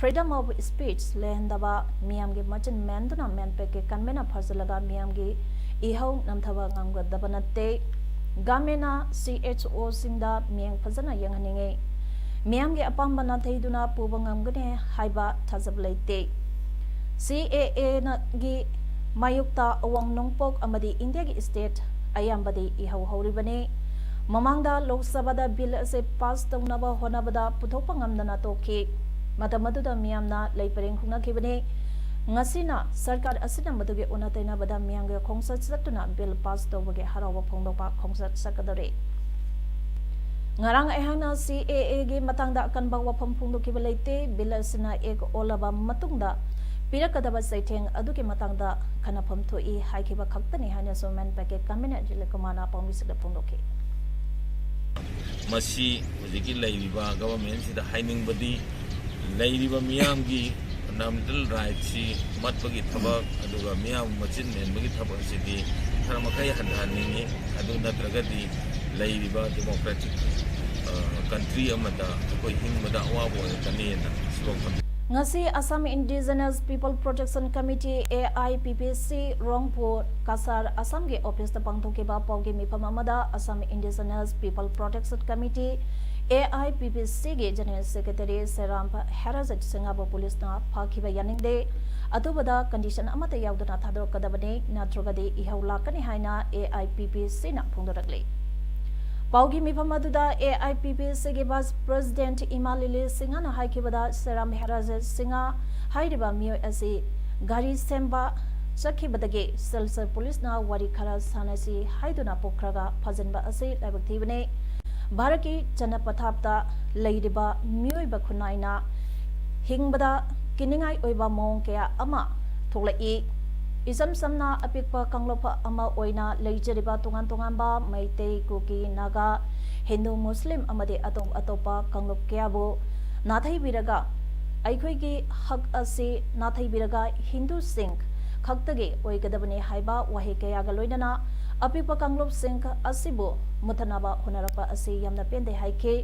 freedom of speech ꯂꯩꯍꯟꯗꯕ, ꯃꯤꯌꯥꯝꯒꯤ ꯃꯆꯤꯟ ꯃꯦꯟꯗꯨꯅ MANPACꯀꯤ convener ꯐꯥꯖꯤꯜꯂꯒ ꯃꯤꯌꯥꯝꯒꯤ ꯏꯍꯧ ꯅꯝꯊꯕ ꯉꯝꯒꯗꯕ ꯅꯠꯇꯦ꯫ Governmentꯅ C H Oꯁꯤꯡꯗ ꯃꯤꯠꯌꯦꯡ ꯐꯖꯅ ꯌꯦꯡꯍꯟꯅꯤꯡꯏ꯫ ꯃꯤꯌꯥꯝꯒꯤ ꯑꯄꯥꯝꯕ ꯅꯥꯊꯩꯗꯨꯅ ꯄꯨꯕ ꯉꯝꯒꯅꯤ ꯍꯥꯏꯕ ꯊꯥꯖꯕ ꯂꯩꯇꯦ꯫ CAAꯒꯤ ꯃꯥꯌꯣꯛꯇ ꯑꯋꯥꯡ ꯅꯣꯡꯄꯣꯛ ꯑꯃꯗꯤ ꯏꯟꯗꯤꯌꯥꯒꯤ state ꯑꯌꯥꯝꯕꯗꯤ ꯏꯍꯧ ꯍꯧꯔꯤꯕꯅꯤ꯫ ꯃꯃꯥꯡꯗ ꯂꯣꯛ ꯁꯚꯥꯗ bill ꯑꯁꯤ pass ꯇꯧꯅꯕ ꯍꯣꯠꯅꯕꯗ ꯄꯨꯊꯣꯛꯄ ꯉꯝꯗꯅ ꯇꯣꯛꯈꯤ꯫ ꯃꯇꯝ ꯑꯗꯨꯗ ꯃꯤꯌꯥꯝꯅ ꯂꯩ ꯄꯔꯦꯡ ꯍꯨꯛꯅꯈꯤꯕꯅꯤ꯫ ꯉꯁꯤꯅ ꯁꯔꯀꯥꯔ ꯑꯁꯤꯅ ꯃꯗꯨꯒꯤ ꯑꯣꯟꯅ ꯇꯩꯅꯕꯗ ꯃꯤꯌꯥꯝꯒꯤ ꯈꯣꯡꯆꯠ ꯆꯠꯇꯨꯅ bill pass ꯇꯧꯕꯒꯤ ꯍꯔꯥꯎꯕ ꯐꯣꯡꯗꯣꯛꯄ ꯈꯣꯡꯆꯠ ꯆꯠꯀꯗꯧꯔꯤ꯫ ꯉꯔꯥꯡ ꯑꯩꯍꯥꯛꯅ C A A ꯒꯤ ꯃꯇꯥꯡꯗ ꯑꯀꯟꯕ ꯋꯥꯐꯝ ꯐꯣꯡꯗꯣꯛꯈꯤꯕ ꯂꯩꯇꯦ꯫ ꯕꯤꯜ ꯑꯁꯤꯅ ꯑꯦꯛ ꯑꯣꯜꯂꯕ ꯃꯇꯨꯡꯗ ꯄꯤꯔꯛꯀꯗꯕ ꯆꯩꯊꯦꯡ ꯑꯗꯨꯒꯤ ꯃꯇꯥꯡꯗ ꯈꯟꯅꯐꯝ ꯊꯣꯛꯏ ꯍꯥꯏꯈꯤꯕ ꯈꯛꯇꯅꯤ ꯍꯥꯏꯅꯁꯨ ꯃꯦꯟ ꯄꯦꯀꯦꯠ ꯀꯟꯚꯤꯅꯔ ꯖꯤꯂꯤꯠ ꯀꯨꯃꯥꯔꯅ ꯄꯥꯎꯃꯤꯁꯤꯡꯗ ꯐꯣꯡꯗꯣꯛꯈꯤ꯫ ꯃꯁꯤ ꯍꯧꯖꯤꯛꯀꯤ ꯂꯩꯔꯤꯕ ꯒꯚꯔꯟꯃꯦꯟꯁꯤꯗ ꯍꯥꯏꯅꯤꯡꯕꯗꯤ, ꯂꯩꯔꯤꯕ ꯃꯤꯌꯥꯝꯒꯤ ꯐꯟꯗꯥꯃꯦꯟꯇꯦꯜ ꯔꯥꯏꯠꯁꯤ ꯃꯠꯄꯒꯤ ꯊꯕꯛ, ꯑꯗꯨꯒ ꯃꯤꯌꯥꯝ ꯃꯆꯤꯟ ꯃꯦꯟꯕꯒꯤ ꯊꯕꯛ ꯑꯁꯤꯗꯤ ꯈꯔ ꯃꯈꯩ ꯍꯟꯊꯍꯟꯅꯤꯡꯉꯤ꯫ ꯑꯗꯨ ꯅꯠꯇ꯭ꯔꯒꯗꯤ ꯂꯩꯔꯤꯕ ꯗꯦꯃꯣꯀ꯭ꯔꯦꯇꯤꯛ, ꯑ, ꯀꯟꯇ꯭ꯔꯤ ꯑꯃꯗ ꯑꯩꯈꯣꯏ ꯍꯤꯡꯕꯗ ꯑꯋꯥꯕ ꯑꯣꯏꯔꯛꯀꯅꯤꯅ ꯁꯤꯐꯥꯎ ꯊꯝꯖꯒꯦ꯫ ꯉꯁꯤ Assam Indigenous People Protection Committee, A I P P C, ꯔꯣꯡꯄꯨꯔ Cachar, ꯑꯁꯥꯝꯒꯤ ꯑꯣꯐꯤꯁꯇ ꯄꯥꯡꯊꯣꯛꯈꯤꯕ ꯄꯥꯎꯒꯤ ꯃꯤꯐꯝ ꯑꯃꯗ Assam Indigenous People Protection Committee, A I P P C, ꯒꯤ ꯖꯦꯅꯔꯦꯜ ꯁꯦꯀ꯭ꯔꯦꯇꯔꯤ ꯁꯦꯔꯥꯝ ꯍꯦꯔꯥꯖꯠ ꯁꯤꯡꯍꯕꯨ ꯄꯨꯂꯤꯁꯅ ꯐꯥꯈꯤꯕ ꯌꯥꯅꯤꯡꯗꯦ꯫ ꯑꯊꯨꯕꯗ ꯀꯟꯗꯤꯁꯟ ꯑꯃꯠꯇ ꯌꯥꯎꯗꯅ ꯊꯥꯗꯣꯔꯛꯀꯗꯕꯅꯤ, ꯅꯠꯇ꯭ꯔꯒꯗꯤ ꯏꯍꯧ ꯂꯥꯛꯀꯅꯤ ꯍꯥꯏꯅ A I P P C ꯅ ꯐꯣꯡꯗꯣꯔꯛꯂꯤ꯫ ꯄꯥꯎꯒꯤ ꯃꯤꯐꯝ ꯑꯗꯨꯗ A I P P C ꯒꯤ ꯚꯥꯏꯁ ꯄ꯭ꯔꯦꯁꯤꯗꯦꯟꯠ ꯏꯃꯥ ꯂꯤꯂꯤ ꯁꯤꯡꯍꯅ ꯍꯥꯏꯈꯤꯕꯗ, ꯁꯦꯔꯥꯝ ꯍꯦꯔꯥꯖꯠ ꯁꯤꯡꯍ ꯍꯥꯏꯔꯤꯕ ꯃꯤꯑꯣꯏ ꯑꯁꯤ ꯒꯥꯔꯤ ꯁꯦꯝꯕ ꯆꯠꯈꯤꯕꯗꯒꯤ ꯁꯤꯜꯆꯔ ꯄꯨꯂꯤꯁꯅ ꯋꯥꯔꯤ ꯈꯔ ꯁꯥꯟꯅꯁꯤ ꯍꯥꯏꯗꯨꯅ ꯄꯨꯈ꯭ꯔꯒ ꯐꯥꯖꯤꯟꯕ ꯑꯁꯤ ꯂꯥꯏꯕꯛ ꯊꯤꯕꯅꯤ꯫ ꯚꯥꯔꯠꯀꯤ ꯆꯠꯅ ꯄꯊꯥꯞꯇ ꯂꯩꯔꯤꯕ ꯃꯤꯑꯣꯏꯕ ꯈꯨꯟꯅꯥꯏꯅ ꯍꯤꯡꯕꯗ ꯀꯤꯅꯤꯡꯉꯥꯏ ꯑꯣꯏꯕ ꯃꯑꯣꯡ ꯀꯌꯥ ꯑꯃ ꯊꯣꯛꯂꯛꯏ꯫ ꯏꯆꯝ ꯆꯝꯅ ꯑꯄꯤꯛꯄ ꯀꯥꯡꯂꯨꯞ ꯑꯃ ꯑꯣꯏꯅ ꯂꯩꯖꯔꯤꯕ ꯇꯣꯉꯥꯟ ꯇꯣꯉꯥꯟꯕ ꯃꯩꯇꯩ, ꯀꯨꯀꯤ, ꯅꯥꯒꯥ, ꯍꯤꯟꯗꯨ, ꯃꯨꯁꯂꯤꯝ ꯑꯃꯗꯤ ꯑꯇꯣꯞ ꯑꯇꯣꯞꯄ ꯀꯥꯡꯂꯨꯞ ꯀꯌꯥꯕꯨ ꯅꯥꯊꯩꯕꯤꯔꯒ ꯑꯩꯈꯣꯏꯒꯤ ꯍꯛ ꯑꯁꯤ ꯅꯥꯊꯩꯕꯤꯔꯒ ꯍꯤꯟꯗꯨꯁꯤꯡ ꯈꯛꯇꯒꯤ ꯑꯣꯏꯒꯗꯕꯅꯤ ꯍꯥꯏꯕ ꯋꯥꯍꯩ ꯀꯌꯥꯒ ꯂꯣꯏꯅꯅ ꯑꯄꯤꯛꯄ ꯀꯥꯡꯂꯨꯞꯁꯤꯡ ꯑꯁꯤꯕꯨ ꯃꯨꯠꯊꯠꯅꯕ ꯍꯣꯠꯅꯔꯛꯄ ꯑꯁꯤ ꯌꯥꯝꯅ ꯄꯦꯟꯗꯦ ꯍꯥꯏꯈꯤ꯫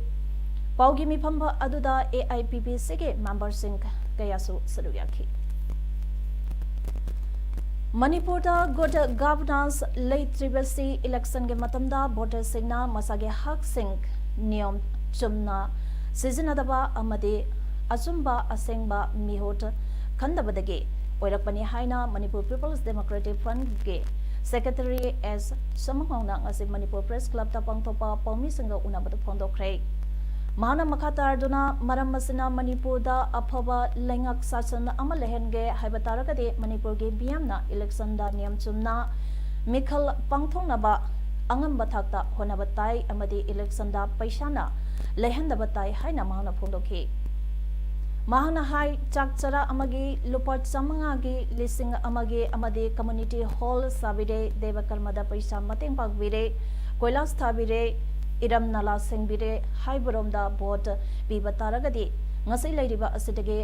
ꯄꯥꯎꯒꯤ ꯃꯤꯐꯝ ꯑꯗꯨꯗ A I P P C ꯒꯤ ꯃꯦꯝꯕꯔꯁꯤꯡ ꯀꯌꯥꯁꯨ ꯁꯔꯨꯛ ꯌꯥꯈꯤ꯫ ꯃꯅꯤꯄꯨꯔꯗ ꯒꯨꯗ ꯒꯚꯔꯅꯥꯟꯁ ꯂꯩꯇ꯭ꯔꯤꯕꯁꯤ ꯏꯂꯦꯛꯁꯟꯒꯤ ꯃꯇꯝꯗ ꯚꯣꯇꯔꯁꯤꯡꯅ ꯃꯁꯥꯒꯤ ꯍꯛꯁꯤꯡ ꯅꯤꯌꯣꯝ ꯆꯨꯝꯅ ꯁꯤꯖꯤꯟꯅꯗꯕ ꯑꯃꯗꯤ ꯑꯆꯨꯝꯕ ꯑꯁꯦꯡꯕ ꯃꯤꯍꯨꯠ ꯈꯟꯗꯕꯗꯒꯤ ꯑꯣꯏꯔꯛꯄꯅꯤ ꯍꯥꯏꯅ ꯃꯅꯤꯄꯨꯔ ꯄꯤꯄꯜꯁ ꯗꯦꯃꯣꯀ꯭ꯔꯦꯇꯤꯛ ꯐ꯭ꯔꯟꯠꯀꯤ ꯁꯦꯀ꯭ꯔꯦꯇꯔꯤ ꯑꯦꯁ ꯁꯃꯉꯥꯎꯅ ꯉꯁꯤ ꯃꯅꯤꯄꯨꯔ ꯄ꯭ꯔꯦꯁ ꯀ꯭ꯂꯕꯇ ꯄꯥꯡꯊꯣꯛꯄ ꯄꯥꯎꯃꯤꯁꯤꯡꯒ ꯎꯅꯕꯗ ꯐꯣꯡꯗꯣꯛꯈ꯭ꯔꯦ꯫ ꯃꯍꯥꯛꯅ ꯃꯈꯥ ꯇꯥꯔꯗꯨꯅ, ꯃꯔꯝ ꯑꯁꯤꯅ ꯃꯅꯤꯄꯨꯔꯗ ꯑꯐꯕ ꯂꯩꯉꯥꯛ ꯁꯥꯁꯟ ꯑꯃ ꯂꯩꯍꯟꯒꯦ ꯍꯥꯏꯕ ꯇꯥꯔꯒꯗꯤ ꯃꯅꯤꯄꯨꯔꯒꯤ ꯃꯤꯌꯥꯝꯅ ꯏꯂꯦꯛꯁꯟꯗ ꯅꯤꯌꯝ ꯆꯨꯝꯅ ꯃꯤꯈꯜ ꯄꯥꯡꯊꯣꯛꯅꯕ ꯑꯉꯝꯕ ꯊꯥꯛꯇ ꯍꯣꯠꯅꯕ ꯇꯥꯏ ꯑꯃꯗꯤ election ꯗ ꯄꯩꯁꯥꯅ ꯂꯩꯍꯟꯗꯕ ꯇꯥꯏ ꯍꯥꯏꯅ ꯃꯍꯥꯛꯅ ꯐꯣꯡꯗꯣꯛꯈꯤ꯫ ꯃꯍꯥꯛꯅ ꯍꯥꯏ, ꯆꯥꯛ ꯆꯔꯥ ꯑꯃꯒꯤ ꯂꯨꯄꯥ ꯆꯥꯃꯉꯥꯒꯤ, ꯂꯤꯁꯤꯡ ꯑꯃꯒꯤ ꯑꯃꯗꯤ community hall ꯁꯥꯕꯤꯔꯦ, ꯗꯦꯕ ꯀꯔꯃꯗ ꯄꯩꯁꯥ ꯃꯇꯦꯡ ꯄꯥꯡꯕꯤꯔꯦ, ꯀꯣꯏꯂꯥꯁ ꯊꯥꯕꯤꯔꯦ, ꯏꯔꯝ ꯅꯂꯥ ꯁꯦꯡꯕꯤꯔꯦ ꯍꯥꯏꯕꯔꯣꯝꯗ vote ꯄꯤꯕ ꯇꯥꯔꯒꯗꯤ ꯉꯁꯤ ꯂꯩꯔꯤꯕ ꯑꯁꯤꯗꯒꯤ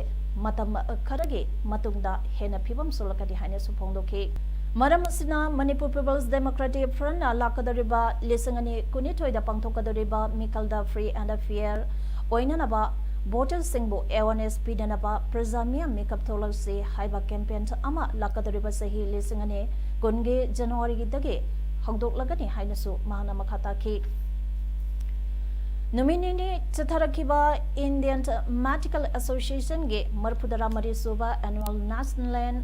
ꯃꯇꯝ ꯈꯔꯒꯤ ꯃꯇꯨꯡꯗ ꯍꯦꯟꯅ ꯐꯤꯕꯝ ꯁꯣꯛꯂꯛꯀꯅꯤ ꯍꯥꯏꯅꯁꯨ ꯐꯣꯡꯗꯣꯛꯈꯤ꯫ ꯃꯔꯝ ꯑꯁꯤꯅ Manipur People's Democratic Front ꯅ ꯂꯥꯛꯀꯗꯧꯔꯤꯕ ꯂꯤꯁꯤꯡ ꯑꯅꯤ ꯀꯨꯟꯅꯤꯊꯣꯏꯗ ꯄꯥꯡꯊꯣꯛꯀꯗꯧꯔꯤꯕ ꯃꯤꯈꯜꯗ free and fair ꯑꯣꯏꯅꯅꯕ, voters ꯁꯤꯡꯕꯨ awareness ꯄꯤꯅꯅꯕ ꯄ꯭ꯔꯖꯥ ꯃꯤꯌꯥꯝ ꯃꯤꯀꯞ ꯊꯣꯛꯂꯛꯁꯤ ꯍꯥꯏꯕ campaign ꯑꯃ ꯂꯥꯛꯀꯗꯧꯔꯤꯕ ꯆꯍꯤ ꯂꯤꯁꯤꯡ ꯑꯅꯤ ꯀꯨꯟꯒꯤ January ꯗꯒꯤ ꯍꯧꯗꯣꯛꯂꯒꯅꯤ ꯍꯥꯏꯅꯁꯨ ꯃꯍꯥꯛꯅ ꯃꯈꯥ ꯇꯥꯈꯤ꯫ ꯅꯨꯃꯤꯠ ꯅꯤꯅꯤ ꯆꯠꯊꯔꯛꯈꯤꯕ Indian Medical Association ꯒꯤ ꯃꯔꯤꯐꯨꯇꯔꯥ ꯃꯔꯤ ꯁꯨꯕ Annual National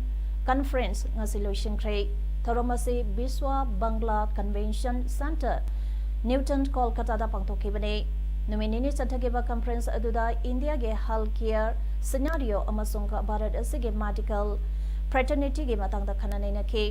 Conference ꯉꯁꯤ ꯂꯣꯏꯁꯤꯟꯈ꯭ꯔꯦ꯫ ꯊꯧꯔꯝ ꯑꯁꯤ Visva Bangla Convention Centre, New Town, ꯀꯣꯜꯀꯇꯥꯗ ꯄꯥꯡꯊꯣꯛꯈꯤꯕꯅꯤ꯫ ꯅꯨꯃꯤꯠ ꯅꯤꯅꯤ ꯆꯠꯊꯈꯤꯕ conference ꯑꯗꯨꯗ ꯏꯟꯗꯤꯌꯥꯒꯤ health care scenario ꯑꯃꯁꯨꯡ ꯚꯥꯔꯠ ꯑꯁꯤꯒꯤ medical fraternity ꯒꯤ ꯃꯇꯥꯡꯗ ꯈꯟꯅ ꯅꯩꯅꯈꯤ꯫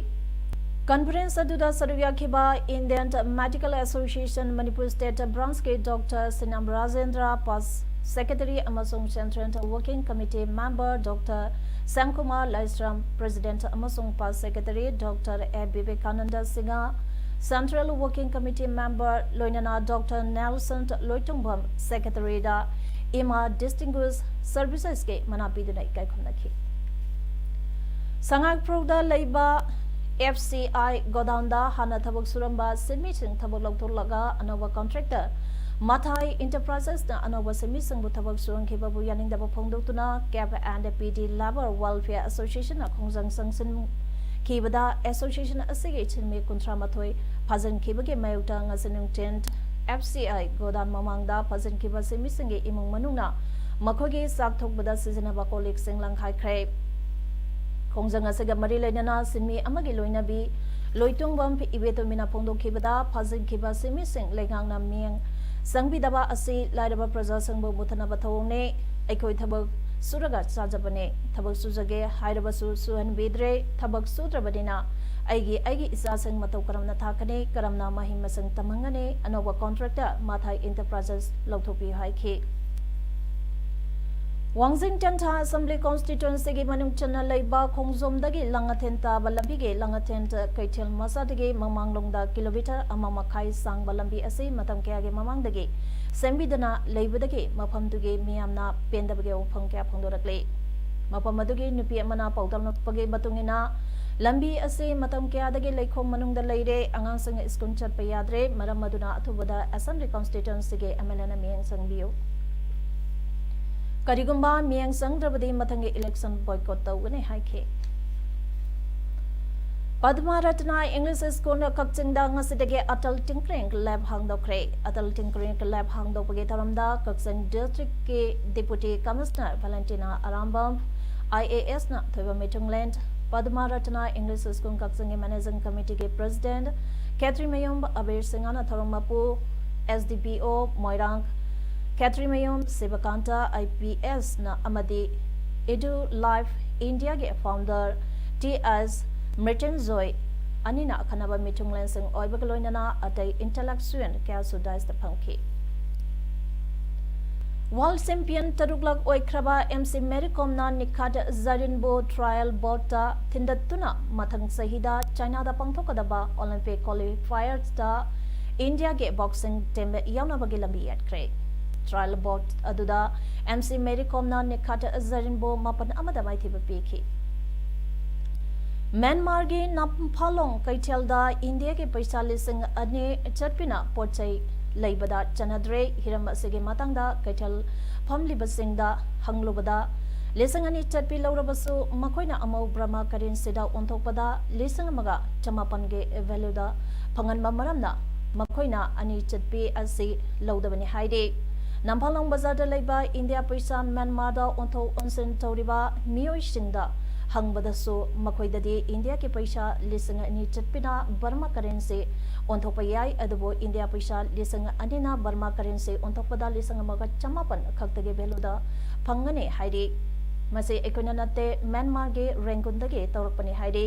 Conference ꯑꯗꯨꯗ ꯁꯔꯨꯛ ꯌꯥꯈꯤꯕ Indian Medical Association Manipur State Branch ꯀꯤ Doctor Sinam Rajendra, past secretary ꯑꯃꯁꯨꯡ Central Working Committee member Doctor Shyamkumar Laishram, president ꯑꯃꯁꯨꯡ past secretary Doctor A Bibekananda Singh, Central Working Committee member, ꯂꯣꯏꯅꯅ Doctor ꯅꯦꯜꯁꯟ ꯂꯣꯏꯇꯣꯡꯕꯝ, secretary ꯗ ꯏꯃꯥ Distinguished Services ꯀꯤ ꯃꯅꯥ ꯄꯤꯗꯨꯅ ꯏꯀꯥꯏ ꯈꯨꯝꯅꯈꯤ꯫ ꯁꯉꯥꯏꯄ꯭ꯔꯧꯗ ꯂꯩꯕ F C I godown ꯗ ꯍꯥꯟꯅ ꯊꯕꯛ ꯁꯨꯔꯝꯕ ꯁꯤꯟꯃꯤꯁꯤꯡ ꯊꯕꯛ ꯂꯧꯊꯣꯛꯂꯒ ꯑꯅꯧꯕ contractor ꯃꯊꯥꯏ Enterprises ꯅ ꯑꯅꯧꯕ ꯁꯤꯟꯃꯤꯁꯤꯡꯕꯨ ꯊꯕꯛ ꯁꯨꯍꯟꯈꯤꯕꯕꯨ ꯌꯥꯅꯤꯡꯗꯕ ꯐꯣꯡꯗꯣꯛꯇꯨꯅ CAPE and P D Labour Welfare Association ꯅ ꯈꯣꯡꯖꯪ ꯆꯪꯁꯤꯟꯈꯤꯕꯗ association ꯑꯁꯤꯒꯤ ꯁꯤꯟꯃꯤ ꯀꯨꯟꯊ꯭ꯔꯥ ꯃꯥꯊꯣꯏ ꯐꯥꯖꯤꯟꯈꯤꯕꯒꯤ ꯃꯥꯌꯣꯛꯇ ꯉꯁꯤ ꯅꯨꯡꯊꯤꯜ F C I godown ꯃꯃꯥꯡꯗ ꯐꯥꯖꯤꯟꯈꯤꯕ ꯁꯤꯟꯃꯤꯁꯤꯡꯒꯤ ꯏꯃꯨꯡ ꯃꯅꯨꯡꯅ ꯃꯈꯣꯏꯒꯤ ꯆꯥꯛ ꯊꯣꯡꯕꯗ ꯁꯤꯖꯤꯟꯅꯕ ꯀꯣꯜ ꯂꯤꯛꯁꯤꯡ ꯂꯪꯈꯥꯏꯈ꯭ꯔꯦ꯫ ꯈꯣꯡꯖꯪ ꯑꯁꯤꯒ ꯃꯔꯤ ꯂꯩꯅꯅ ꯁꯤꯟꯃꯤ ꯑꯃꯒꯤ ꯂꯣꯏꯅꯕꯤ ꯂꯣꯏꯇꯣꯡꯕꯝ ꯏꯕꯦꯇꯣꯝꯕꯤꯅ ꯐꯣꯡꯗꯣꯛꯈꯤꯕꯗ, ꯐꯥꯖꯤꯟꯈꯤꯕ ꯁꯤꯟꯃꯤꯁꯤꯡ ꯂꯩꯉꯥꯛꯅ ꯃꯤꯠꯌꯦꯡ ꯆꯪꯕꯤꯗꯕ ꯑꯁꯤ ꯂꯥꯏꯔꯕ ꯄ꯭ꯔꯖꯥꯁꯤꯡꯕꯨ ꯃꯨꯠꯊꯅꯕ ꯊꯧꯑꯣꯡꯅꯤ꯫ ꯑꯩꯈꯣꯏ ꯊꯕꯛ ꯁꯨꯔꯒ ꯆꯥꯖꯕꯅꯦ꯫ ꯊꯕꯛ ꯁꯨꯖꯒꯦ ꯍꯥꯏꯔꯕꯁꯨ ꯁꯨꯍꯟꯕꯤꯗ꯭ꯔꯦ꯫ ꯊꯕꯛ ꯁꯨꯗ꯭ꯔꯕꯅꯤꯅ ꯑꯩꯒꯤ, ꯑꯩꯒꯤ ꯏꯆꯥꯁꯤꯡ ꯃꯇꯧ ꯀꯔꯝꯅ ꯊꯥꯛꯀꯅꯤ, ꯀꯔꯝꯅ ꯃꯍꯩ ꯃꯁꯤꯡ ꯇꯝꯍꯟꯒꯅꯤ? ꯑꯅꯧꯕ contractor ꯃꯥꯊꯥꯏ Enterprises ꯂꯧꯊꯣꯛꯄꯤꯌꯨ ꯍꯥꯏꯈꯤ꯫ ꯋꯥꯡꯖꯤꯡ ꯇꯦꯟꯊꯥ Assembly Constituencyꯒꯤ ꯃꯅꯨꯡ ꯆꯟꯅ ꯂꯩꯕ ꯈꯣꯡꯖꯣꯝꯗꯒꯤ ꯂꯥꯡꯉꯊꯦꯟ ꯇꯥꯕ ꯂꯝꯕꯤꯒꯤ ꯂꯥꯡꯉꯊꯦꯟ ꯀꯩꯊꯦꯜ ꯃꯆꯥꯗꯒꯤ ꯃꯃꯥꯡꯂꯣꯝꯗ kilometre ꯑꯃ ꯃꯈꯥꯏ ꯁꯥꯡꯕ ꯂꯝꯕꯤ ꯑꯁꯤ ꯃꯇꯝ ꯀꯌꯥꯒꯤ ꯃꯃꯥꯡꯗꯒꯤ ꯁꯦꯝꯕꯤꯗꯅ ꯂꯩꯕꯗꯒꯤ ꯃꯐꯝꯗꯨꯒꯤ ꯃꯤꯌꯥꯝꯅ ꯄꯦꯟꯗꯕꯒꯤ ꯋꯥꯐꯝ ꯀꯌꯥ ꯐꯣꯡꯗꯣꯔꯛꯂꯤ꯫ ꯃꯐꯝ ꯑꯗꯨꯒꯤ ꯅꯨꯄꯤ ꯑꯃꯅ ꯄꯥꯎꯗꯝꯂꯛꯄꯒꯤ ꯃꯇꯨꯡ ꯏꯟꯅ, ꯂꯝꯕꯤ ꯑꯁꯤ ꯃꯇꯝ ꯀꯌꯥꯗꯒꯤ ꯂꯩꯈꯣꯝ ꯃꯅꯨꯡꯗ ꯂꯩꯔꯦ, ꯑꯉꯥꯡꯁꯤꯡ ꯁ꯭ꯀꯨꯜ ꯆꯠꯄ ꯌꯥꯗ꯭ꯔꯦ꯫ ꯃꯔꯝ ꯑꯗꯨꯅ ꯑꯊꯨꯕꯗ Assembly Constituencyꯒꯤ MLAꯅ ꯃꯤꯠꯌꯦꯡ ꯆꯪꯕꯤꯌꯨ꯫ ꯀꯔꯤꯒꯨꯝꯕ ꯃꯤꯠꯌꯦꯡ ꯆꯪꯗ꯭ꯔꯕꯗꯤ ꯃꯊꯪꯒꯤ election boycott ꯇꯧꯒꯅꯤ ꯍꯥꯏꯈꯤ꯫ ꯄꯗꯃ ꯔꯠꯅ English School ꯀꯛꯆꯤꯡꯗ ꯉꯁꯤꯗꯒꯤ Atal Tinkering Lab ꯍꯥꯡꯗꯣꯛꯈ꯭ꯔꯦ꯫ Atal Tinkering Lab ꯍꯥꯡꯗꯣꯛꯄꯒꯤ ꯊꯧꯔꯝꯗ ꯀꯛꯆꯤꯡ districtꯀꯤ Deputy Commissioner Valentina Arambam, IASꯅ ꯊꯣꯏꯕ ꯃꯤꯊꯨꯡꯂꯦꯟ, ꯄꯗꯃ ꯔꯠꯅ English School ꯀꯛꯆꯤꯡꯒꯤ Managing Committeeꯒꯤ President ꯈꯦꯇ꯭ꯔꯤꯃꯌꯨꯝ ꯑꯕꯤꯔ ꯁꯤꯡꯍꯅ ꯊꯧꯔꯝ ꯃꯄꯨ, SDPO ꯃꯣꯏꯔꯥꯡ ꯈꯦꯇ꯭ꯔꯤꯃꯌꯨꯝ ꯁꯤꯕꯀꯥꯟꯇ IPSꯅ ꯑꯃꯗꯤ Edu Life Indiaꯒꯤ founder T S ꯃ꯭ꯔꯤꯇꯟꯖꯣꯏ ꯑꯅꯤꯅ ꯑꯈꯟꯅꯕ ꯃꯤꯊꯨꯡꯂꯦꯟꯁꯤꯡ ꯑꯣꯏꯕꯒ ꯂꯣꯏꯅꯅ ꯑꯇꯩ intellectual ꯀꯌꯥꯁꯨ dais ꯐꯝꯈꯤ꯫ World champion ꯇꯔꯨꯛꯂꯛ ꯑꯣꯏꯈ꯭ꯔꯕ MC Mary Comꯅ ꯅꯤꯈꯥꯠ ꯖꯔꯤꯟꯕꯨ trial boutꯇ ꯊꯤꯟꯗꯠꯇꯨꯅ ꯃꯊꯪ ꯆꯍꯤꯗ Chinaꯗ ꯄꯥꯡꯊꯣꯛꯀꯗꯕ Olympic qualifiersꯇ Indiaꯒꯤ boxing team ꯌꯥꯎꯅꯕꯒꯤ ꯂꯝꯕꯤ ꯌꯥꯠꯈ꯭ꯔꯦ꯫ Trial bout ꯑꯗꯨꯗ MC Mary Comꯅ ꯅꯤꯈꯥꯠ ꯖꯔꯤꯟꯕꯨ ꯃꯥꯄꯟ ꯑꯃꯗ ꯃꯥꯏꯊꯤꯕ ꯄꯤꯈꯤ꯫ ꯃ꯭ꯌꯥꯟꯃꯥꯔꯒꯤ ꯅꯝꯐꯥꯂꯣꯡ ꯀꯩꯊꯦꯜꯗ ꯏꯟꯗꯤꯌꯥꯒꯤ ꯄꯩꯁꯥ ꯂꯤꯁꯤꯡ ꯑꯅꯤ ꯆꯠꯄꯤꯅ ꯄꯣꯠ ꯆꯩ ꯂꯩꯕꯗ ꯆꯠꯅꯗ꯭ꯔꯦ꯫ ꯍꯤꯔꯝ ꯑꯁꯤꯒꯤ ꯃꯇꯥꯡꯗ ꯀꯩꯊꯦꯜ ꯐꯝꯂꯤꯕꯁꯤꯡꯗ ꯍꯪꯂꯨꯕꯗ, ꯂꯤꯁꯤꯡ ꯑꯅꯤ ꯆꯠꯄꯤ ꯂꯧꯔꯕꯁꯨ ꯃꯈꯣꯏꯅ ꯑꯃꯧ ꯕ꯭ꯔꯍꯃ currencyꯗ ꯑꯣꯟꯊꯣꯛꯄꯗ ꯂꯤꯁꯤꯡ ꯑꯃꯒ ꯆꯃꯥꯄꯟꯒꯤ valueꯗ ꯐꯪꯍꯟꯕ ꯃꯔꯝꯅ ꯃꯈꯣꯏꯅ ꯑꯅꯤ ꯆꯠꯄꯤ ꯑꯁꯤ ꯂꯧꯗꯕꯅꯤ ꯍꯥꯏꯔꯤ꯫ ꯅꯝꯐꯥꯂꯣꯡ ꯕꯖꯥꯔꯗ ꯂꯩꯕ ꯏꯟꯗꯤꯌꯥ ꯄꯩꯁꯥ ꯃ꯭ꯌꯥꯟꯃꯥꯔꯗ ꯑꯣꯟꯊꯣꯛ ꯑꯣꯟꯁꯤꯟ ꯇꯧꯔꯤꯕ ꯃꯤꯑꯣꯏꯁꯤꯡꯗ ꯍꯪꯕꯗꯁꯨ ꯃꯈꯣꯏꯗꯗꯤ ꯏꯟꯗꯤꯌꯥꯒꯤ ꯄꯩꯁꯥ ꯂꯤꯁꯤꯡ ꯑꯅꯤ ꯆꯠꯄꯤꯅ ꯕꯔꯃꯥ ꯀꯔꯦꯟꯁꯤ ꯑꯣꯟꯊꯣꯛꯄ ꯌꯥꯏ, ꯑꯗꯨꯕꯨ ꯏꯟꯗꯤꯌꯥ ꯄꯩꯁꯥ ꯂꯤꯁꯤꯡ ꯑꯅꯤꯅ ꯕꯔꯃꯥ ꯀꯔꯦꯟꯁꯤ ꯑꯣꯟꯊꯣꯛꯄꯗ ꯂꯤꯁꯤꯡ ꯑꯃꯒ ꯆꯃꯥꯄꯟ ꯈꯛꯇꯒꯤ ꯚꯦꯂꯨꯗ ꯐꯪꯒꯅꯤ ꯍꯥꯏꯔꯤ꯫ ꯃꯁꯤ ꯑꯩꯈꯣꯏꯅ ꯅꯠꯇꯦ, ꯃ꯭ꯌꯥꯟꯃꯥꯔꯒꯤ ꯔꯦꯡꯒꯨꯟꯗꯒꯤ ꯇꯧꯔꯛꯄꯅꯤ ꯍꯥꯏꯔꯤ꯫